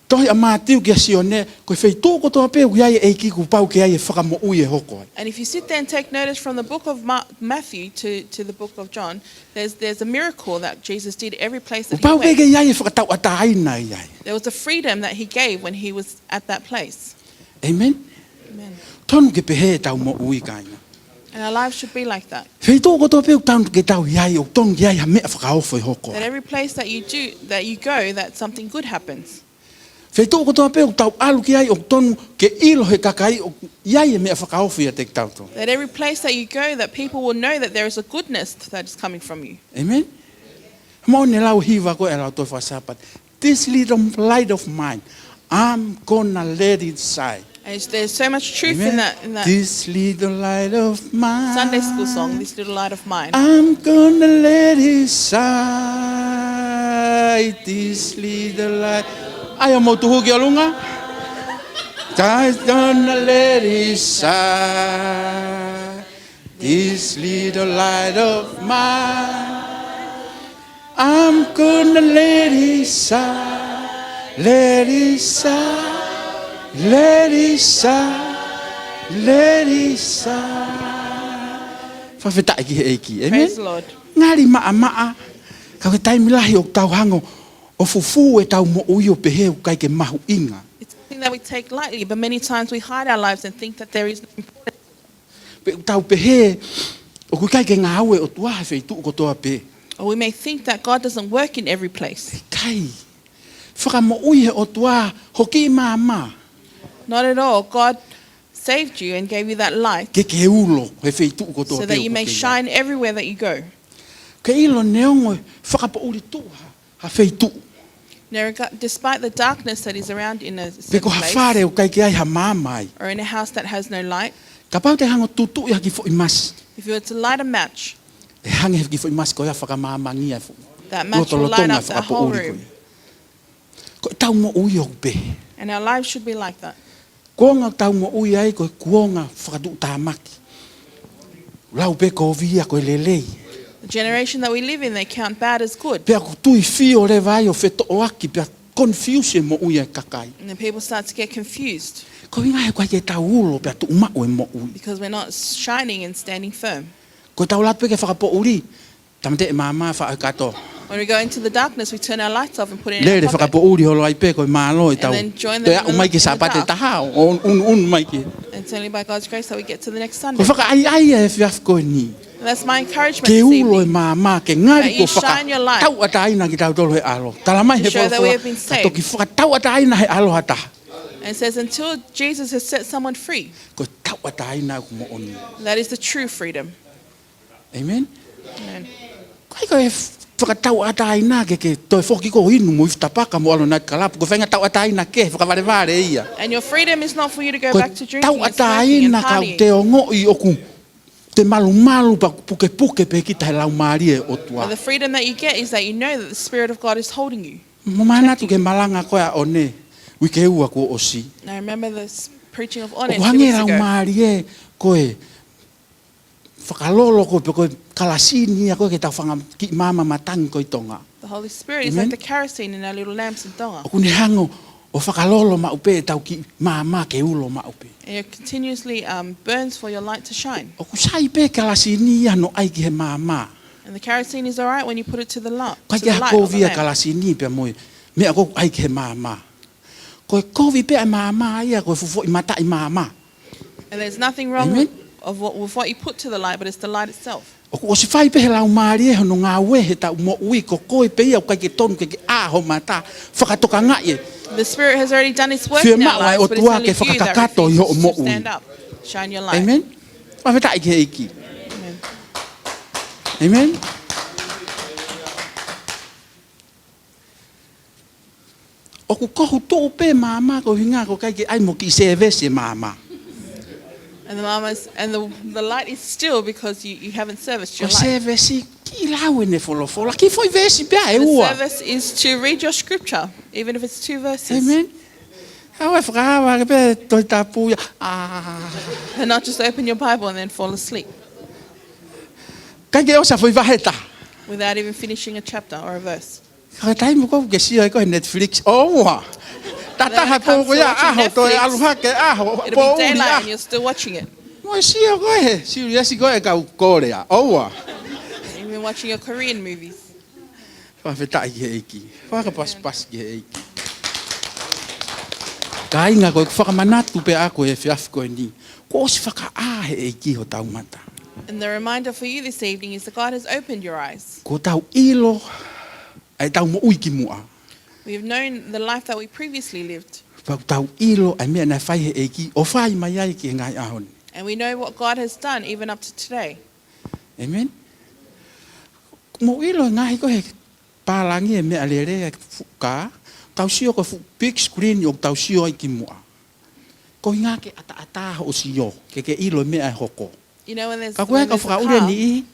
tohi ʻa Mātiu kia Sione, ko e feituʻu kotoa pē ʻoku ʻi ai e ʻEiki kuo pau ke ʻi ai e fakamoʻui ʻe hoko ai. And if you sit there and take notice from the book of Ma-, Matthew to, to the book of John, there's, there's a miracle that Jesus did every place that he went. Kuo pau ke ʻi ai e fakatauʻatāina ʻi ai. There was a freedom that he gave when he was at that place. Amen? Amen. Tonu ke pehē ʻetau moʻui kāinga. And our lives should be like that. Feituʻu kotoa pē ʻoku tonu ke tau ʻi ai, ʻoku tonu ke ʻi ai ha meʻa fakaofo ʻe hoko ai. That every place that you do, that you go, that something good happens. Feituʻu kotoa pē ʻoku tau ʻalu ki ai ʻoku tonu ke ʻilo he kakai ʻoku ʻi ai e meʻa fakaofo ʻiate kitautolu. That every place that you go, that people will know that there is a goodness that is coming from you. Amen? Mo ne lau hiva ko e lau toe fakasāpate. This little light of mine, I'm gonna let it shine. And it's, there's so much truth in that, in that This little light of mine. Sunday school song, This Little Light of Mine. I'm gonna let it shine, this little light. ʻAi ʻo mou tuhu ki ʻolunga. I'm gonna let it shine, this little light of mine. I'm gonna let it shine, let it shine, let it shine, let it shine. Fakafetaʻi ki he ʻEiki. Amen? Praise the Lord. Ngali maʻamaʻa, ka ko e taimi lahi ʻoku tau hanga ʻo fufū ʻetau moʻui ʻo pehē ʻoku ʻikai ke mahuʻinga. It's something that we take lightly, but many times we hide our lives and think that there is no importance. Pe ʻoku tau pehē ʻoku ʻikai ke ngāue ʻOtua he feituʻu kotoa pē. Or we may think that God doesn't work in every place. ʻIkai. Fakamoʻui he ʻOtua ho kiʻi maama. Not at all. God saved you and gave you that light. Ke ke ulo he feituʻu kotoa pē ʻoku ke ʻi ai. So that you may shine everywhere that you go. Ke ʻilo neongo e fakapoʻuli tuʻu ha ha feituʻu. Now, rega-, despite the darkness that is around in a certain place, pe ko ha fale ʻoku ʻikai ke ʻi ai ha maama ai. Or in a house that has no light, kapau te ke hanga ʻo tutuʻi ha kiʻi foʻi masi. If you were to light a match, ʻe hanga ʻe he kiʻi foʻi masi ko ia ʻo fakamāmangia e foʻi lotolotonga e fakapoʻuli ko ia. That match will light up the whole room. Ko ʻetau moʻui ʻoku pehē. And our lives should be like that. Kuonga ʻoku tau moʻui ai ko e kuonga fakatuʻutāmaki. Lau pē kovi ia ko e lelei. The generation that we live in, they count bad as good. Pea ʻoku tuifio leva ai ʻo fetoʻoaki pea confuse e moʻui ʻa e kakai. And then people start to get confused. Koeʻuhinga he ʻoku ʻikai ke tau ulo pea tuʻu maʻu e moʻui. Because we're not shining and standing firm. Ko ʻetau lau pē ki he fakapoʻuli. Tāmateʻi e maama, faʻo e kato. When we go into the darkness, we turn our lights off and put in our pocket. Lele fakapoʻuli holo ai pē ko e mālō ʻetau toe aʻu mai ki he Sāpate ʻe taha, ʻo unu, unu mai ki. And it's only by God's grace that we get to the next Sunday. Ko e fakaʻaiʻai ʻa e efiafi ko eni. And that's my encouragement this evening. Ke ulo e maama, ke ngali kuo fakatauʻatāina kitautolu he ʻAlo. That you shine your light. Tala mai he folofola, ka toki fakatauʻatāina he ʻAlo ha taha. And it says, until Jesus has set someone free, ko e tauʻatāina ʻoku moʻoni. That is the true freedom. Amen? Amen. ʻIkai ko e fakatauʻatāina ke ke toe foki ʻo inu mo ifi tapaka mo ʻalu night club. Ko e faʻahinga tauʻatāina kehe fakavalevale ia. And your freedom is not for you to go back to drinking and smoking and partying. Ko e tauʻatāina ka te ongoʻi ʻoku te malumalu pea pukepuke pē kita he Laumālie ʻo e ʻOtua. But the freedom that you get is that you know that the Spirit of God is holding you, protecting you. Mo manatu ki he malanga ko ē ʻo e uike ua kuo ʻosi. And I remember this preaching of One two weeks ago. ʻOku hangē e Laumālie ko e fakalolo ko ē pe ko e kalasini ia ko ē ki heʻetau fanga kiʻi maama matangi ko ē ʻi Tonga. The Holy Spirit is Amen. Like the kerosene in our little lamps in Tonga. ʻOku ne hanga ʻo fakalolo maʻu pē ʻetau kiʻi maama ke ulo maʻu pē. And it continuously, um, burns for your light to shine. ʻOku sai pē kalasini ia hono ʻai ki he maama. And the kerosene is all right when you put it to the lamp, Kai to ke the ha light or the kovi ia lamp. Kalasini pea mo e meʻa ko ē ʻoku ʻai ki he maama. Ko e kovi pē ʻa e maama ia, ko e fuʻu foʻi mataʻi maama. And there's nothing wrong Amen. With, of what, with what you put to the light, but it's the light itself. ʻOku ʻosi fai pē he Laumālie hono ngāue heʻetau moʻui, ko koe pē ia ʻoku ʻikai ke tonu ke ke ʻā ho mata, fakatokangaʻi ē. The Spirit has already done its work in our Fiemaʻu ʻa e lives, but it's ʻOtua only ke you that fakakakato ʻi hoʻo refuses to moʻui. Stand up, shine your light. Amen. Fakafetaʻi ki he ʻEiki. Amen. Amen. ʻOku kohu tuʻu pē maama ko e ʻuhinga ʻoku ʻikai ke ʻai mo e kiʻi sēvesi e maama. And the maama's, and the, the light is still because you, you haven't serviced your light. Ko e sēvesi kiʻi lau ʻene folofola, kiʻi foʻi veesi pē ʻe ua. The service is to read your scripture, even if it's two verses. Amen. Aʻu ē fakaava ke pē Tohi Tapu ia. Ah. And not just open your Bible and then fall asleep. ʻIkai ke ʻosi ha foʻi vahe ʻe taha. Without even finishing a chapter or a verse. Ka ko e taimi ko ē ʻoku ke sio ai ko ē he Netflix, ʻoua. Tatā ha pō ko ia ʻaho, toe ʻalu hake ʻaho, pō uli ʻaho. It'll be daylight and you're still watching it. Mo e sio ko ē he siriesi ko ē ʻa e kau Kōlea, ʻoua. You've been watching your Korean movies. Fakafetaʻi ki he ʻEiki. Fakapasipasi ki he ʻEiki. Kāinga, ko e fakamanatu pē ʻaʻaku he efiafi ko eni, kuo ʻosi fakaʻā ʻe he ʻEiki hotau mata. And the reminder for you this evening is that God has opened your eyes. Kuo tau ʻilo ʻa ʻetau moʻui kimuʻa. We have known the life that we previously lived. Pea kuo tau ʻilo ʻa e meʻa naʻe fai ʻe he ʻEiki ʻo fai mai ai ki he ngaahi ʻaho ni. And we know what God has done even up to today. Amen. Mou ʻilo e ngaahi ko ē he pālangi e meʻalele ʻa e fuʻu kā, tau sio ko e fuʻu big screen ʻoku tau sio ai kimuʻa. Ko e ʻuhinga ke ʻataʻatā hoʻo sio, ke ke ʻilo e meʻa ʻe hoko. You know, when there's, Ka ko e when there's a fakaʻuli car, ni ʻi,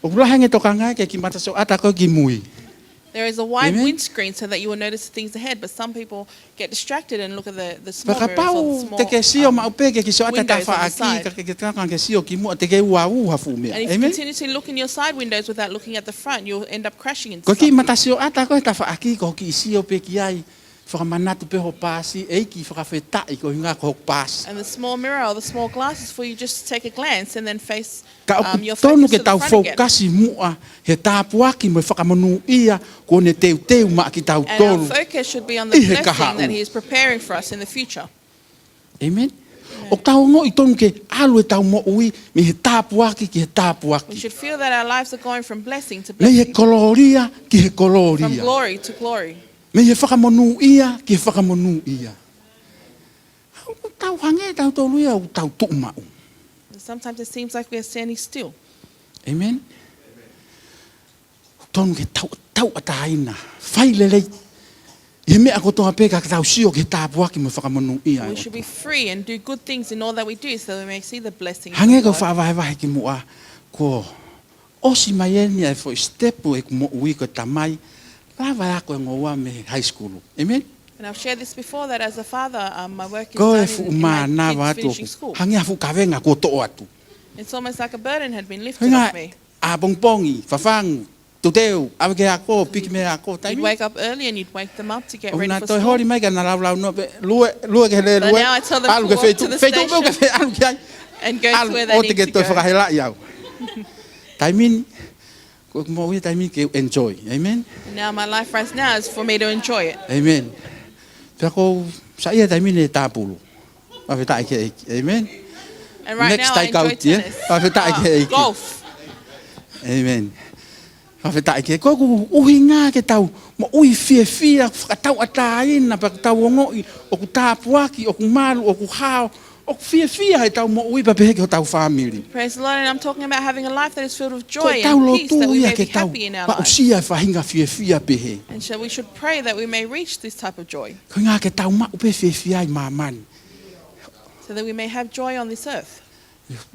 ʻoku lahi ange e tokanga ki he kiʻi matasioʻata ko ē ki mui. There is a wide Amen. Windscreen so that you will notice the things ahead, but some people get distracted and look at the, the small mirrors or the small, um, windows on the side. Fakapau te ke sio maʻu pē ki he kiʻi sioʻata tafaʻaki, ka ke, ke tokanga ke sio kimuʻa te ke uaua ha fuʻu meʻa. And if you Amen. Continue to look in your side windows without looking at the front, you'll end up crashing into something. Ko e kiʻi matasioʻata ko ē tafaʻaki ko e kiʻi sio pē ki ai. Fakamanatu pē hoʻo paasi, ʻEiki fakafetaʻi ko e ʻuhinga ko hoku paasi. And the small mirror or the small glass is for you just to take a glance and then face, Ka ʻoku um, your tonu focus ke to the tau front again. Fokasi muʻa he tāpuaki mo e fakamonūʻia kuo ne teuteu maʻa kitautolu ʻi he kahaʻu. And our focus should be on the blessing that he is preparing for us in the future. Amen. Amen. ʻOku tau ongoʻi tonu ke ʻalu ʻetau moʻui mei he tāpuaki ki he tāpuaki. We should feel that our lives are going from blessing to blessing. Mei he kolōlia ki he kolōlia. From glory to glory. Mei he fakamonūʻia ki he fakamonūʻia. ʻOku tau hangē tautolu ia ʻoku tau tuʻu maʻu. Sometimes it seems like we are standing still. Amen. ʻOku tonu ke tau, tauʻatāina, fai lelei ʻi he meʻa kotoa pē ka tau sio ki he tāpuaki mo e fakamonūʻia ʻo e ʻOtua. We should be free and do good things in all that we do so that we may see the blessings of God. Hangē ko e faʻa vahevahe kimuʻa, kuo ʻosi mai eni ʻa e foʻi step ʻo ʻeku moʻui ko e tamai, lava e ako e ngoua mei he high school. Amen? And I've shared this before, that as a father, um, my work is done in, in my kids finishing school. Ko e fuʻu mānava atu ʻoku hangē ha fuʻu kavenga kuo toʻo atu. It's almost like a burden had been lifted off me. Hangē ʻapongipongi, fafangu, teuteu, ʻave ki he ako, piki mei he ako, taimi ni. You'd wake up early and you'd wake them up to get ready for school. ʻOku na toe holi mai ka na laulau noa pē, lue, lue ki he lelue, ʻalu ki he feituʻu, feituʻu pē ʻoku ke fie ʻalu ki ai. But now I tell them to walk to the station and go to where they need to go. ʻAlu ʻo te ke toe fakahelaʻi au. Taimi ni, ko ʻeku moʻui taimi ni ke enjoy. Amen? And now my life right now is for me to enjoy it. Amen. Pea ʻoku ou saiʻia taimi ni he tāpulu. Fakafetaʻi ki he ʻEiki. Amen. And right now I enjoy tennis. Next, taekwondo, ē? Fakafetaʻi ki he ʻEiki. Ah, golf. Amen. Fakafetaʻi ki he, ko ʻeku ʻuhinga ke tau moʻui fiefia, fakatauʻatāina, pea tau ongoʻi ʻoku tāpuaki, ʻoku malu, ʻoku hao, ʻoku fiefia heʻetau moʻui pea pehē ki hotau fāmili. Praise the Lord, and I'm talking about having a life that is filled with joy and peace, that we may be happy in our life. Ko ʻetau lotu ia ke tau aʻusia e faʻahinga fiefia pehē. And so we should pray that we may reach this type of joy. Ko e ʻuhinga ke tau maʻu pē fiefia ʻi māmani. So that we may have joy on this earth.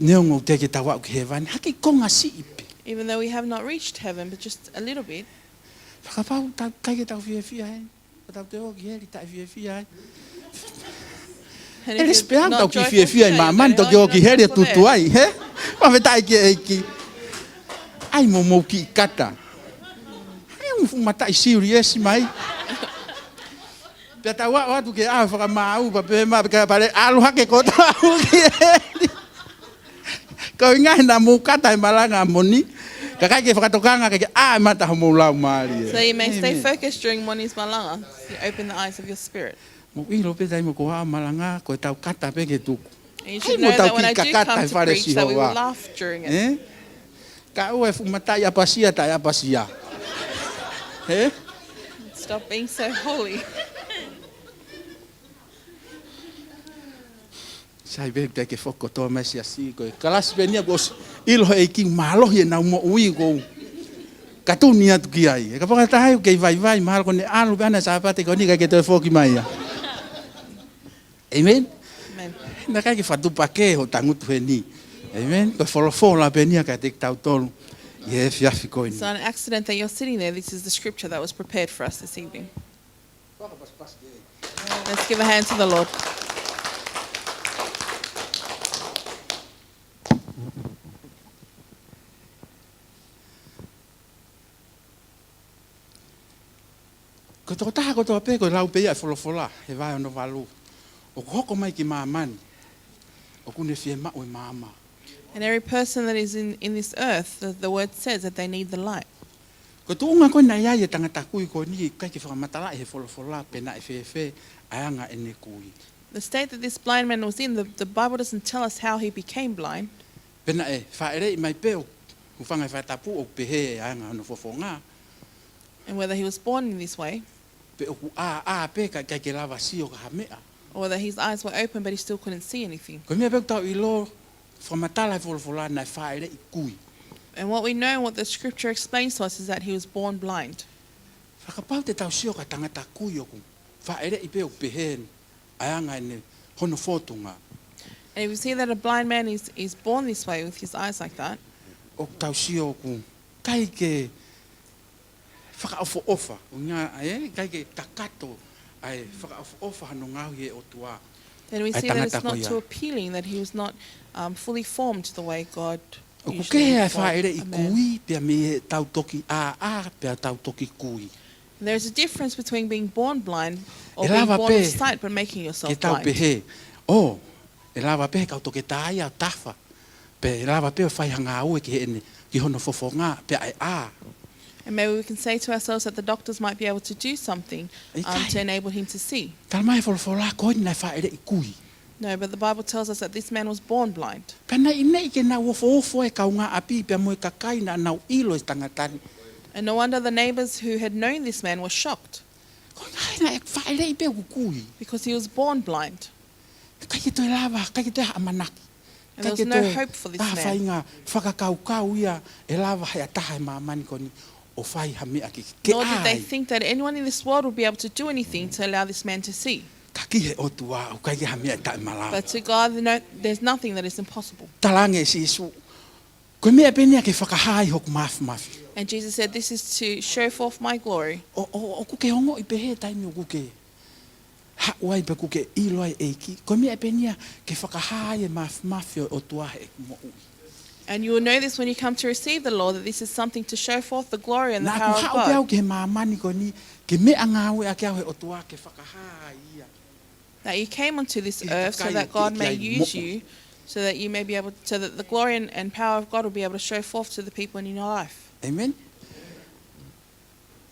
Neongo teʻeki ke tau aʻu ki hēvani, ha kiʻi konga siʻi pē. Even though we have not reached heaven, but just a little bit. Fakapau tau, ʻikai ke tau fiefia ai. Ka tau toe ō ki heli taʻe fiefia ai. And if you're not joyful today, you don't have to go there. ʻE lesi pē au tau kiʻi fiefia ʻi māmani, toki ō ki heli ʻo tutu ai, hē? Fakafetaʻi ki he ʻEiki. ʻAi mo mou kiʻi kata. ʻAi mo fuʻu mataʻi serious mai. Pea tau aʻu atu ke ʻā fakamaau, pea pehē mai, pea pale ʻalu hake kotoa ʻaʻau ki heli. Ko e ʻuhinga he naʻa mou kata he malanga ʻa Moni. Ka ʻikai ke fakatokanga, ʻikai ke ʻā e mata homou laumālie. So you may stay focused during Moni's malanga. You open the eyes of your spirit. Mou ʻilo pē taimi ko ē ʻoku ou malanga, ko ʻetau kata pē ke tuku. And you should know that when I do come to preach, that we will laugh during it. ʻAi mo tau kiʻi kakata he fale ʻo Sihova. Ē? Kae ʻoua e fuʻu mataʻi ʻapasia taʻeʻapasia. Ē? Stop being so holy. Sai pē ʻikai ke foki kotoa mai siasi ko e kalasi pē ʻeni ia kuo ʻosi ʻilo he ʻEiki mālohi ʻenau moʻui ʻoku ou katuni atu ki ai. Ē, kapau ko ha taha ʻoku kei vaivai, mahalo ko ʻene ʻalu pē ʻana he Sāpate ko ʻeni kae ʻikai toe foki mai ia. ʻĒmeni? ʻĒmeni. Naʻe ʻikai ke fakatupakē hoʻo tangutu heni. ʻĒmeni? Ko e folofola pē ʻeni ia kiate kitautolu ʻi he efiafi ko ʻeni. It's not an accident that you're sitting there. This is the scripture that was prepared for us this evening. Let's give a hand to the Lord. Ko e tokotaha kotoa pē, ko e lau pē ia e folofola he vahe hono valu, ʻoku hoko mai ki māmani ʻoku ne fiemaʻu e maama. And every person that is in, in this earth, the, the word says that they need the light. Ko e tuʻunga ko ē naʻe ʻi ai e tangata kui ko ʻeni, ʻikai ke fakamatalaʻi he folofola pe naʻe fēfē ʻa e anga ʻene kui. The state that this blind man was in, the, the Bible doesn't tell us how he became blind. Pe naʻe fāʻeleʻi mai pē ʻo hūfanga he fakatapu ʻo pehē ʻa e anga hono fofonga. And whether he was born in this way. Pe ʻoku ʻā, ʻā pē ka ʻikai ke lava sio ki ha meʻa. Or whether his eyes were open but he still couldn't see anything. Ko e meʻa pē ʻoku tau ʻilo, fakamatala he folofola naʻe fāʻeleʻi kui. And what we know, what the scripture explains to us, is that he was born blind. Fakapapau te tau sio ki ha tangata kui ʻoku fāʻeleʻi pē ʻo pehē ʻa e anga ʻene hono fotunga. And if we see that a blind man is, is born this way with his eyes like that, ʻoku tau sio ʻoku ʻikai ke fakaʻofoʻofa, ʻuhinga, ē, ʻikai ke kakato ʻa e fakaʻofoʻofa hono ngaohi ʻe he ʻOtua ʻa e tangata ko ia. Then we see that it's not too appealing, that he was not, um, fully formed the way God usually formed a man. ʻOku kehe ʻa e fāʻeleʻi kui pea mei heʻetau toki ʻā, ʻā, pea tau toki kui. There's a difference between being born blind or being born of sight but making yourself blind. ʻE lava pē ke tau pehē, ʻō, ʻe lava pē he kau toketā ia ʻo tafa. Pe ʻe lava pē ʻo fai ha ngāue ki heʻene, ki hono fofonga, pea ʻe ʻā. And maybe we can say to ourselves that the doctors might be able to do something, um, to enable him to see. ʻIkai. Talamai he folofola ko ʻeni naʻe fāʻeleʻi kui. No, but the Bible tells us that this man was born blind. Pea naʻinaʻi ke nau ofoofo e kaungāʻapi pea mo e kakai naʻa nau ʻilo e tangata ni. And no wonder the neighbors who had known this man were shocked. Ko e ʻuhinga naʻe fāʻeleʻi pē ʻoku kui. Because he was born blind. ʻIkai ke toe lava, ʻikai ke toe ha ʻamanaki. And there was no hope for this man. ʻIkai ke toe ha faʻahinga fakakaukau ia ʻe lava ʻe ha taha he māmani ko ʻeni ʻo fai ha meʻa ke, ke ʻā ai. Nor did they think that anyone in this world would be able to do anything to allow this man to see. Ka ki he ʻOtua, ʻoku ʻikai ke ha meʻa ʻe taʻemalava. But to God, no, there's nothing that is impossible. Talaange ʻe Sīsū, ko e meʻa pē ʻeni ia ke fakahā ai hoku māfimafi. And Jesus said, "This is to show forth my glory." ʻO, ʻo, ʻoku ke ongoʻi pehē taimi ʻoku ke haʻu ai pea ʻoku ke ʻilo ai e ʻEiki. Ko e meʻa pē ʻeni ia ke fakahā ai e māfimafi ʻo e ʻOtua heʻeku moʻui. And you will know this when you come to receive the Lord, that this is something to show forth the glory and the power of God. Naʻa ku haʻu pē au ki he māmani ko ʻeni, ke meʻangāueʻaki au ʻe he ʻOtua ke fakahā ai ia. That you came onto this earth so that God may use you, so that you may be able, so that the glory and, and power of God will be able to show forth to the people in your life. ʻĒmeni.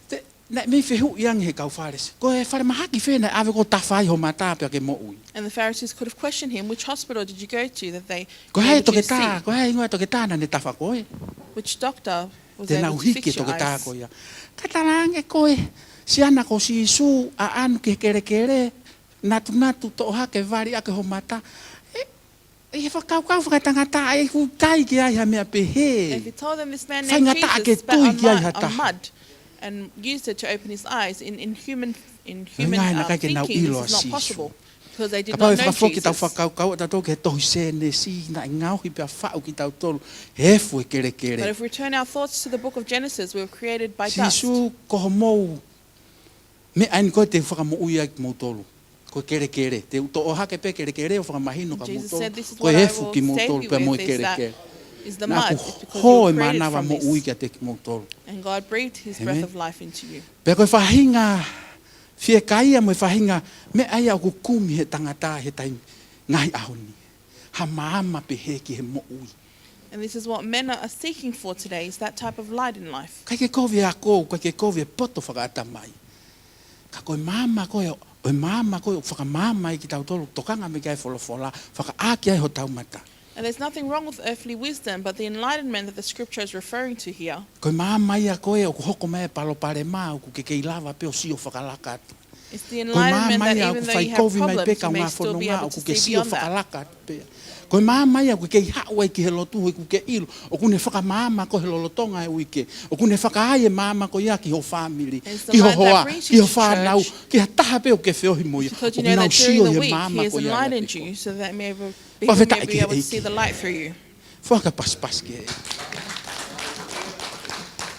Te, naʻe mei fehuʻi ange he kau Fālesi, ko e falemahaki fē naʻe ʻave koe ʻo tafa ai ho mata pea ke moʻui? And the Pharisees could have questioned him, "Which hospital did you go to that they were able to see? Ko e hā e toketā, ko e hā e hingoa e toketā naʻa ne tafa koe?" Which doctor was able to fix your eyes? Te nau hiki e toketā ko ia. Ka talaange ko e siana ko Sīsū, ʻaʻanu ki he kelekele, natunatu, toʻo hake, vali ʻaki ho mata. ʻE, ʻi he fakakaukau fakatangata, ʻe ʻikai ke ʻi ai ha meʻa pehē. If he told them this man named Jesus spat on mud and used it to open his eyes, in, in human, in human, um, thinking, this is not possible, because they did not know Jesus. Faingataʻa ke tui ki ai ha taha. ʻUhinga naʻe ʻikai ke nau ʻilo ʻa Sīsū. Kapau ʻe fakafoki ʻetau fakakaukau ʻatautolu ki he tohi Sēnesi, naʻe ngaohi pea faʻu kitautolu he efu ʻo e kelekele. But if we turn our thoughts to the book of Genesis, we were created by dust. Sīsū, ko homou meʻa ʻeni ko ē te u fakamoʻui ai kimoutolu. Ko e kelekele. Te u toʻo hake pē kelekele ʻo fakamahino kia moutolu. Jesus said, "This is what I will save you with, is that, ko e efu kimoutolu pea mo e kelekele." is the mud. It's because you were created from this. Naʻa ku hō e mānava moʻui kiate kimoutolu. And God breathed his breath of life into you. Pea ko e faʻahinga fiekaia mo e faʻahinga meʻa ia ʻoku kumi he tangata he taimi ngaahi ʻaho ni. Ha maama pehē ki he moʻui. And this is what men are seeking for today, is that type of light in life. ʻIkai ke kovi e ako, ʻikai ke kovi e poto fakaʻatamai. Ka ko e maama ko ē, ʻo e maama ko ē, ʻoku fakamaama ai kitautolu, tokanga mai ki ai e folofola, fakaʻā ki ai hotau mata. And there's nothing wrong with earthly wisdom, but the enlightenment that the scripture is referring to here Ko e maama ia ko ē ʻoku hoko mai e palopalema, ʻoku ke kei lava pē ʻo sio fakalaka atu. Is the enlightenment that even though you have problems, you may still be able to see beyond that. Ko e maama ia ʻoku fai kovi mai pē kau fononga, ʻoku ke sio fakalaka atu pē. Ko e maama ia ʻoku ke kei haʻu ai ki he lotu, he ʻoku ke ʻilo ʻoku ne fakamaama koe he lolotonga e uike. ʻOku ne fakaai e maama ko ia ki ho fāmili, ki ho hoa, ki ho fānau, ki ha taha pē ʻoku ke feohi mo ia. It's the enlightenment that brings you to church, because you know that during the week he has enlightened you so that may be, people may be able to see the light through you. Fakafetaʻi ki he ʻEiki. Fakapasipasi ki he ʻEiki.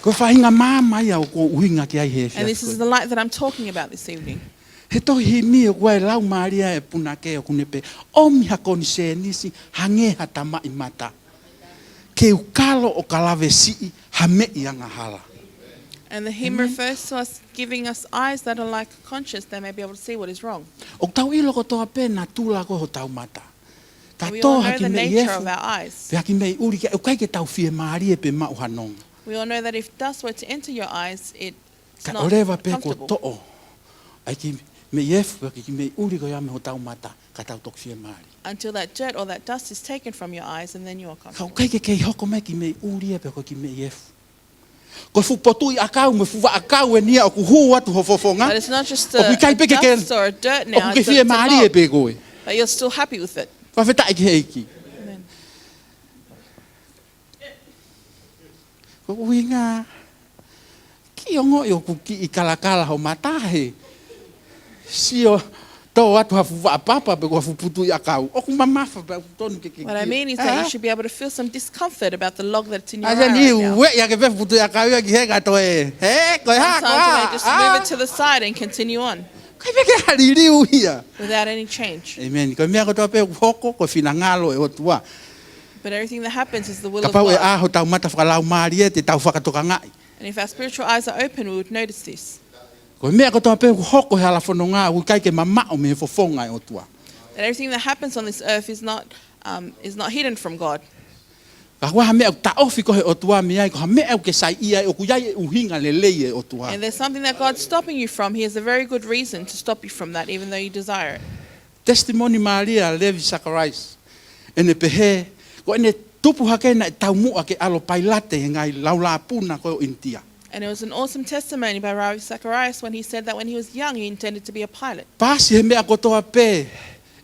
Ko e faʻahinga maama ia ʻoku ou ʻuhinga ki ai he efiafi ko eni. And this is the light that I'm talking about this evening. He tohi himi ʻoku ʻi ai e laumālie e punake ʻoku ne pehē, ʻomi ha konisēnisi hangē ha tamaʻi mata, ke u kalo ʻo ka lavesiʻi ha meʻi angahala. And the hymn refers to us giving us eyes that are like a conscience that may be able to see what is wrong. ʻOku tau ʻilo kotoa pē natula ko ē hotau mata. Ka tō ha kiʻi meʻi efu, pe ha kiʻi meʻi ʻuli ki ai, ʻoku ʻikai ke tau fiemālie pe maʻu ha nonga. We all know that if dust were to enter your eyes, it's not comfortable. Kae ʻoua leva pē kuo toʻo ʻa e kiʻi meʻi efu, pe ha kiʻi meʻi ʻuli ko ia mei hotau mata, ka tau toki fiemālie. Until that dirt or that dust is taken from your eyes, and then you are comfortable. Ka ʻoku ʻikai ke kei hoko mai e kiʻi meʻi ʻuli ia pe ko e kiʻi meʻi efu. Ko e fuʻu potuʻi ʻakau mo e fuʻu vaʻakau eni ia ʻoku hū atu ho fofonga. But it's not just a, a dust or a dirt now, it's a, it's a log. ʻOku ʻikai pē ke ke, ʻoku ke fiemālie pē koe. But you're still happy with it. Fakafetaʻi ki he ʻEiki. Amen. Ko e ʻuhinga, kiʻi ongoʻi ʻoku kiʻi kalakala ho mata he sio tō atu ha fuʻu vaʻa papa pe ko ha fuʻu potuʻi ʻakau. ʻOku mamafa pea ʻoku totonu ke ke kiʻi. What I mean is that you should be able to feel some discomfort about the log that's in your eye right now. ʻA ia ʻe ueʻi ʻaki e fuʻu potuʻi ʻakau ia ki he ka toe. He, ko e hā, ko e hā. Sometimes you may just move it to the side and continue on. ʻIkai pē ke ʻi ai ha liliu ia. Without any change. ʻĒmeni. Ko e meʻa kotoa pē ʻoku hoko, ko e finangalo ʻo e ʻOtua. But everything that happens is the will of God. Kapau ʻe ʻā hotau mata fakalaumālie te tau fakatokangaʻi. And if our spiritual eyes are open, we would notice this. Ko e meʻa kotoa pē ʻoku hoko he hala fononga, ʻoku ʻikai ke mamaʻo mei he fofonga ʻo e ʻOtua. That everything that happens on this earth is not, um, is not hidden from God. Ka ʻoku ʻi ai ha meʻa ʻoku taʻofi koe he ʻOtua mei ai, ko ha meʻa ʻoku ke saiʻia ai, ʻoku ʻi ai e ʻuhinga lelei e ʻOtua. And there's something that God's stopping you from. He has a very good reason to stop you from that, even though you desire it. Testimony mālie ʻa Levi Zacharias. ʻEne pehē, ko ʻene tupu hake naʻe taumuʻa ke ʻalu ʻo pailate he ngaahi laulāpuna ko ē ʻo ʻInitia. And it was an awesome testimony by Ravi Zacharias when he said that when he was young, he intended to be a pilot. Paasi he meʻa kotoa pē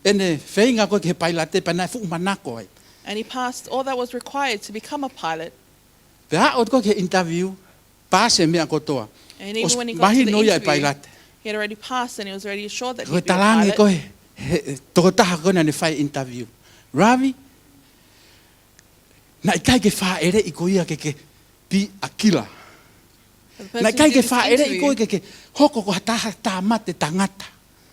ʻene feinga ko ē ki he pailate pea naʻe fuʻu manako ai. And he passed all that was required to become a pilot. Pea aʻu ko ē ki he interview, paasi e meʻa kotoa. And even when he got to the interview, he had already passed and he was already assured that he'd be a pilot. ʻOsi mahino ia e pailate. Ko e talaange ko ē he, he tokotaha ko ē naʻa ne fai e interview. Ravi, naʻe ʻikai ke fāʻeleʻi koe ia ke ke be a killer. Naʻe ʻikai ke fāʻeleʻi koe ke ke hoko ko ha taha tāmate tangata.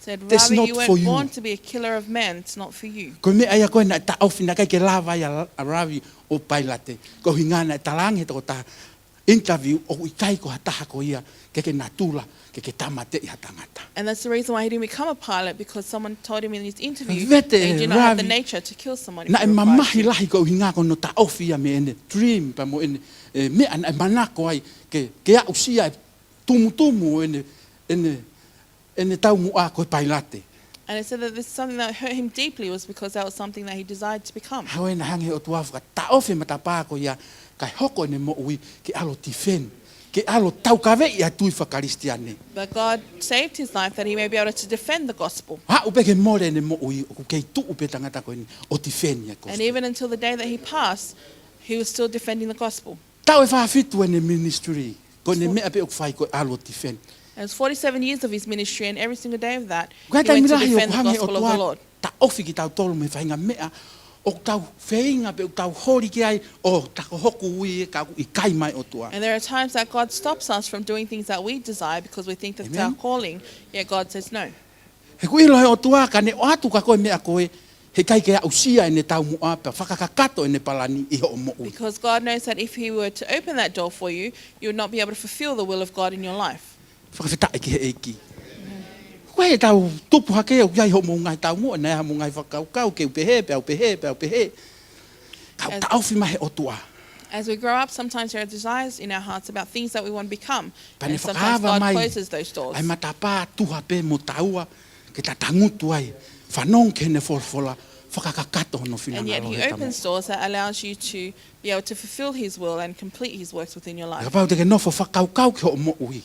The person who did this interview said, "Ravi, you weren't born to be a killer of men. It's not for you." That's not for you. Ko e meʻa ia ko ē naʻe taʻofi, naʻe ʻikai ke lava ai ʻa, ʻa Ravi ʻo pailate. Ko e ʻuhinga naʻe talaange he tokotaha interview ʻoku ʻikai ko ha taha ko ia ke ke natula ke ke tāmateʻi ha tangata. And that's the reason why he didn't become a pilot, because someone told him in his interview that he did not have the nature to kill someone if you were a pilot. Vete Ravi, naʻe mamahi lahi ko e ʻuhinga ko hono taʻofi ia mei heʻene dream pea mo ʻene, e, meʻa naʻe manako ai ke, ke aʻusia e tumutumu ʻo ʻene, ʻene, ʻene taumuʻa ko e pailate. And it said that this is something that hurt him deeply was because that was something that he desired to become. Hangē naʻe hanga ʻe he ʻOtua ʻo fakataʻofi e matapā ko ia kae hoko ʻene moʻui ke ʻalu ʻo defend, ke ʻalu ʻo taukaveʻi ʻa e tui faka-Kalisitiane. But God saved his life that he may be able to defend the gospel. Aʻu pē ke mole ʻene moʻui ʻoku kei tuʻu pē tangata ko eni ʻo defend ʻa e gospel. And even until the day that he passed, he was still defending the gospel. Taʻu ʻe fāfitu ʻene ministry, ko ʻene meʻa pē ʻoku fai ko e ʻalu ʻo defend. It was forty-seven years of his ministry, and every single day of that, he went to defend the gospel of the Lord. Ko e taimi lahi ʻoku hanga ʻe he ʻOtua ʻo taʻofi kitautolu mei he faʻahinga meʻa ʻoku tau feinga pe ʻoku tau holi ki ai ʻo tā ko hoku ui ē ka ʻoku ʻikai mai ʻOtua. And there are times that God stops us from doing things that we desire because we think that's our calling, yet God says no. ʻĒmeni. He ʻoku ʻilo ʻe he ʻOtua ka ne ʻoatu kia koe e meʻa ko ē, he ʻikai ke aʻusia ʻene taumuʻa pea fakakakato ʻene palani ʻi hoʻo moʻui. Because God knows that if he were to open that door for you, you would not be able to fulfill the will of God in your life. Fakafetaʻi ki he ʻEiki. Ko e taimi ʻoku tupu hake ʻoku ʻi ai hoʻomou ngaahi taumuʻa, naʻe ʻi ai hoʻomou ngaahi fakakaukau, ke u pehē, pea u pehē, pea u pehē. Ka ʻoku As taʻofi mai he ʻOtua. As we grow up, sometimes there are desires in our hearts about things that we want to become. Pea ne And sometimes fakaava God mai closes those doors. ʻa e matapā tuha pē mo taua ke ta tangutu ai. Fanongo ki heʻene folofola, fakakakato hono finangalo he taumuʻa. And yet he opens doors that allows you to be able to fulfill his will and complete his works within your life. Kapau te ke nofo fakakaukau ki hoʻo moʻui.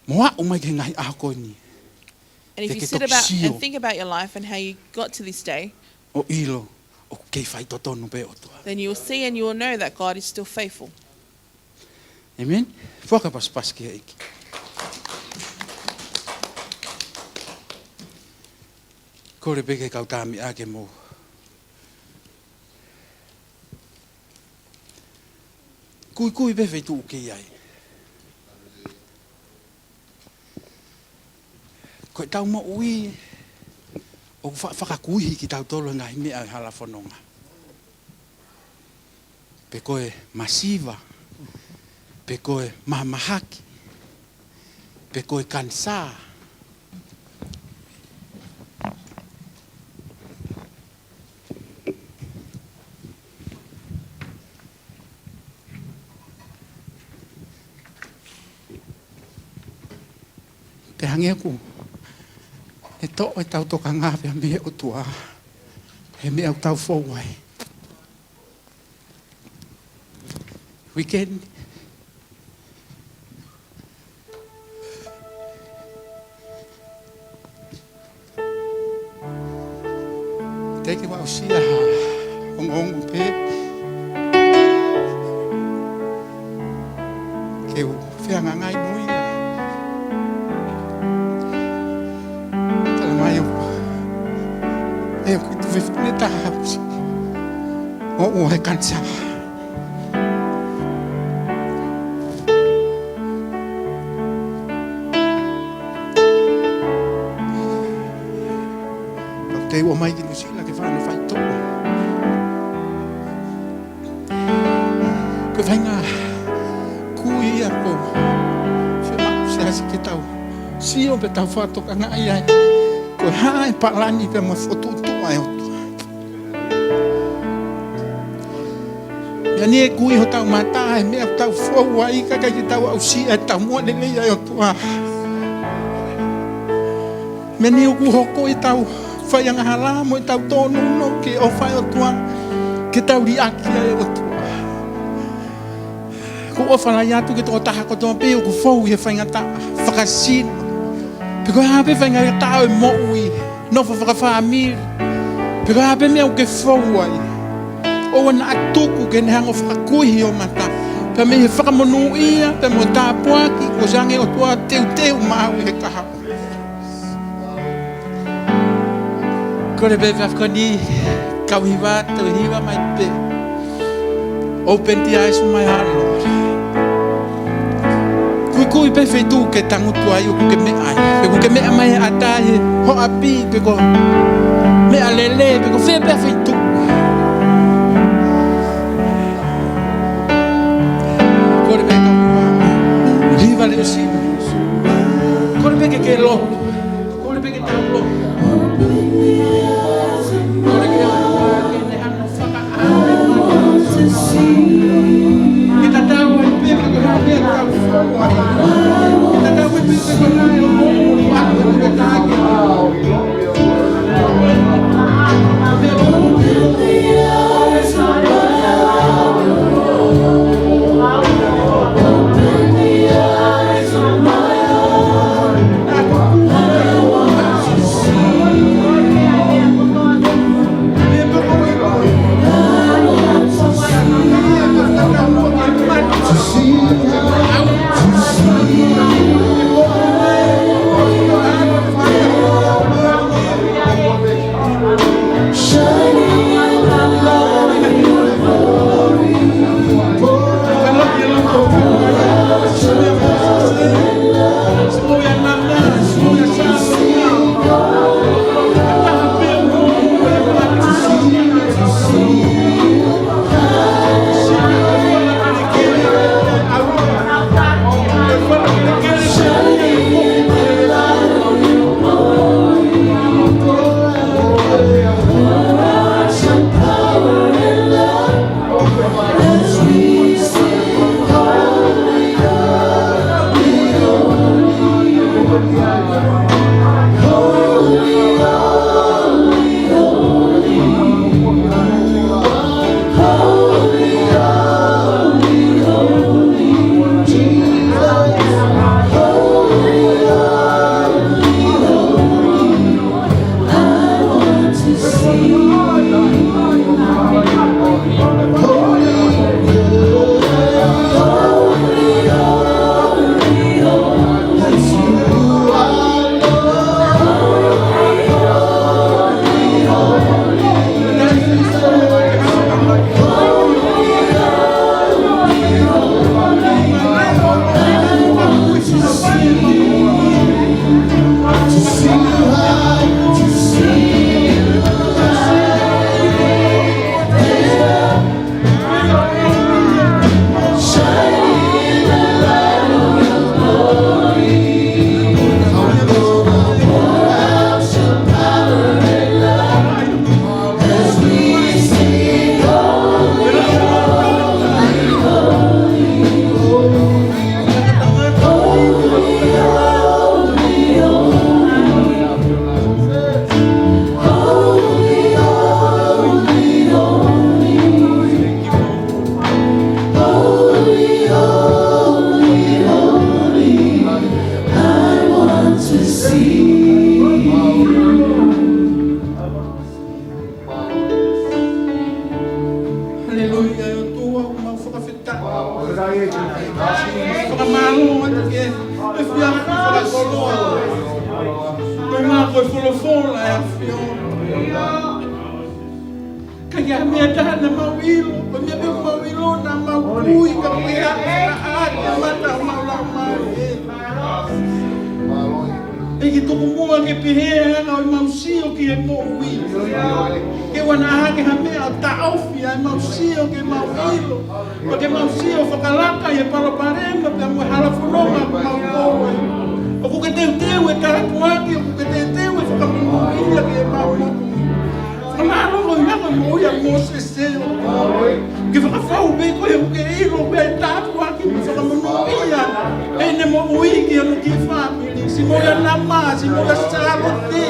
Mo aʻu mai ki he ngaahi ʻaho ko eni. And if Te you ke sit toki about sio. and think about your life and how you got to this day, ʻO ʻilo, ʻoku kei faitotonu pē ʻOtua. then you will see and you will know that God is still faithful. Amen. Fakapasipasi ki he ʻEiki. Kole pē ki he kau tama ke mou kuikui pē feituʻu ʻoku ke ʻi ai. Ko ʻetau moʻui, ʻoku fa-, fakakuihi kitautolu he ngaahi meʻa ʻo e hala fononga. Pe ko e masiva, pe ko e mahamahaki, pe ko e kanisā. Pea hangē ʻoku ne toʻo ʻetau tokanga pea mei he ʻOtua he meʻa ʻoku tau fou ai. Weekend. Teʻeki ke u aʻusia ha ongoongo pē ke u fehangahangai mo ia. Tala mai ʻoku, ʻe ʻoku ʻi tuʻa fefine taha ʻoku ʻi ai e kanisā. Pea te u ō mai ki Nuʻu Sila ke fai ha faitoʻo. Ko e faʻahinga kui ia ʻoku fiemaʻu siasi ke tau sio pea tau fakatokangaʻi ai. Ko e hā e palani pea mo e fokotuʻutuʻu ʻa e ʻOtua. Meʻa ni ʻe kui hotau mata he meʻa ʻoku tau fou ai, kae ʻikai ke tau aʻusia e taumuʻa lelei ʻa e ʻOtua. Meʻa ni ʻoku hoko ʻi heʻetau fai angahala mo ʻetau tōnounou ki he ʻofa ʻa e ʻOtua, ke tau liʻaki ʻa e ʻOtua. ʻOku ou ʻofa lahi atu ki he tokotaha kotoa pē ʻoku fou ʻi he faingataʻa, fakasino. Pe ko e hā pē faingataʻa ʻo e moʻui, nofo fakafāmili. Pe ko e hā pē meʻa ʻoku ke fou ai. ʻOua naʻa tuku ke ne hanga ʻo fakakuihi ho mata. Pea mei he fakamonūʻia, pea mo e tāpuaki, kuo ʻosi hanga ʻe he ʻOtua ʻo teuteu maʻau ʻi he kahaʻu. Kole pē he ʻaho ni, kau hiva, toe hiva mai pē. Open the eyes of my heart, Lord. Kuikui pē feituʻu ʻoku ke tangutu ai ʻoku ke meʻa ai. Pe ʻoku ke meʻa mai he ʻatā he ho ʻapi, pe ko e meʻalele, pe ko fē pē feituʻu. Kole pē kau hiva leʻo sivi. Kole pē ke ke lotu. Kole pē ke tau lotu. Kole ke ke ne hanga ʻo fakaʻaongaʻi mai. Ke tatau ai pē pe ko e hā e meʻa ʻoku tau fou ai. Ke tatau ai pē pe ko e hā e moʻui ʻoku ke taki. Fakamālō atu ki he efiafi fakakoloa. Ko e ngaahi ko e folofola ʻa e ʻAfiona. Ka ʻi ai ha meʻa ʻe taha naʻa mau ʻilo, ko e meʻa pē ʻoku mau ʻilo naʻa mau kui, ka ko e ʻaʻake ʻa e mata ʻo mau lau mai. ʻEiki, tuku muʻa ke pehē ʻa e anga ʻo ʻemau sio ki he moʻui. Ke ʻoua naʻa ʻaʻake ha meʻa ʻo taʻofi ʻa ʻemau sio ke mau ʻilo. Pea ke mau sio fakalaka ʻi he palopalema pea mo e hala fononga ʻoku mau ʻi ai. ʻOku ke teuteu e tāpuaki, ʻoku ke teuteu e fakamonūʻia ki heʻemau moʻui. Fakamālō koeʻuhi ko e moʻui ʻa Mōsese. Ke fakafou pē ko ē ʻoku ke ʻilo pē e tāpuaki mo e fakamonūʻia heʻene moʻui ki hono kiʻi fāmili. Siʻi moʻui ʻa Naama, siʻi moʻui ʻa Sālote.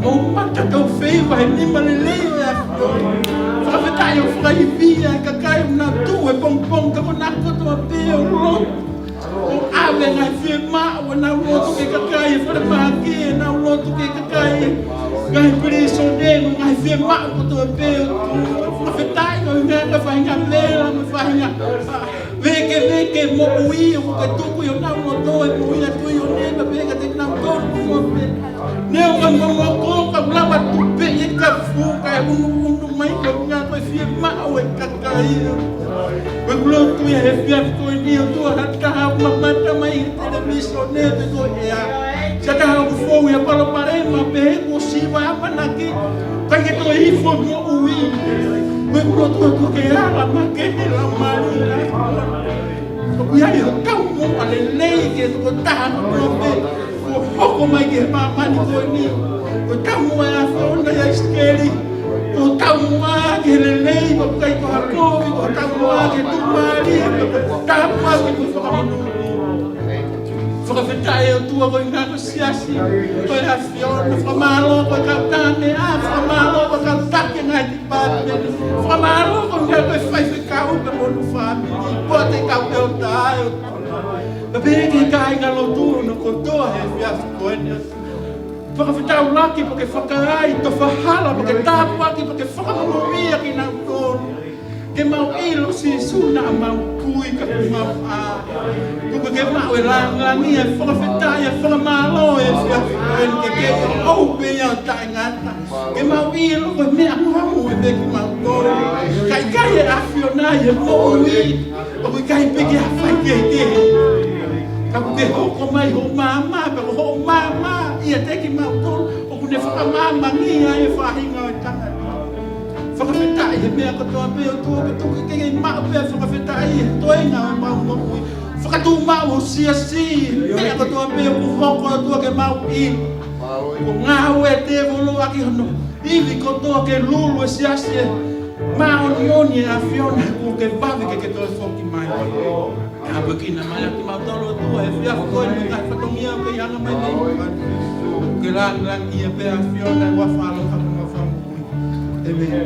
Mo mata tau feiva he nima lelei ʻo e ʻAfiona. Fakafetaʻi ʻoku fakaivia e kakai ʻoku nau tuʻu he pongipongi, ka ko ʻenau kotoa pē ʻo lotu. ʻO ʻave ngaahi fiemaʻu ʻenau lotu ki he kakai he falemahaki, ʻenau lotu ki he kakai ngaahi pilīsone, mo e ngaahi fiemaʻu kotoa pē ʻo tuʻu. Fakafetaʻi ʻoku ʻi ai e faʻahinga vela, mo e faʻahinga, ā, vēkeveke moʻui ʻoku ke tuku ʻi honau loto he moʻui ʻa e tuʻi ʻo ne ka pē ka te nau tonu mo pē. Neongo e momoko ka ʻoku lava tupe ʻi he kafu kae unuunu mai ko e ngaahi ko e fiemaʻu e kakai. Ko ʻeku lotu ia he efiafi ko eni ʻOtua ha taha ʻoku mamata mai he televīsone pe ko e ʻea. Siʻa taha ʻoku fou ʻi ha palopalema pehē kuo siva ʻamanaki. ʻIkai ke toe ifo moʻui. Ko ʻeku lotu ʻOtua ke ala mai ke he lau mai. ʻOku ʻi ai hotau moʻui lelei ki he tokotaha kotoa pē kuo hoko mai ki he māmani ko eni. Ko e taumuʻa ʻa e ʻAfiona ʻia ʻIsikeli. Ko e taumuʻa ki he lelei, ʻoku ʻikai ko ha kovi, ko e taumuʻa ki he tuʻumālie, ko e tāpuaki mo e fakamonū. Fakafetaʻi ʻOtua koeʻuhi ko e siasi ʻo e ʻAfiona. Fakamālō ko e kau tane, ā, fakamālō ko e kau taki ngaahi tipātimeni. Fakamālō koeʻuhi ko e faifekau pea mo hono fāmili. Ko e kau ʻeletaʻa ʻo e ʻOtua. Pea pehē ki he kāinga lotu hono kotoa he efiafi ko eni. Fakafetaulaki pea ke fakaai, tofa hala pea ke tāpuaki pea ke fakamonūʻia kinautolu. Ke mau ʻilo Sīsū naʻa mau kui ka kuo mau ʻā. Kuo ke maʻu e lāngilangi, e fakafetaʻi, e fakamālō he efiafi ko eni ke ke ʻoʻou pē ia ʻo taʻengata. Ke mau ʻilo ko e meʻa mo hamu e meʻa kimautolu. Ka ʻikai e ʻAfiona ʻi he moʻui, ʻoku ʻikai pē ke ʻi ai ha faikehekehe. Ka kuo ke hoko mai hoʻo maama, pea ko hoʻo maama ʻiate kimautolu, ʻoku ne fakamaamangia e faʻahinga ʻo e tangata. Fakafetaʻi he meʻa kotoa pē ʻOtua, ke tuku ke ke maʻu pē fakafetaʻi he toenga ʻo ʻemau moʻui. Fakatuʻumaʻu ho siasi, meʻa kotoa pē ʻoku hoko ʻOtua ke mau ʻilo. Kuo ngāue e tēvolo ʻaki hono ivi kotoa ke lulu e siasi ē. Māʻoniʻoni e ʻAfiona kuo ke vave ke ke toe foki mai. Tāpuekina mai ʻa kimautolu ʻOtua he efiafi ko eni, ngaahi fatongia ʻoku ke hanga mai mei. Ke lāngilangiʻia pē ʻa e ʻAfiona ʻi he huafa ʻaloʻofa mo e huafa moʻui. ʻĒmeni.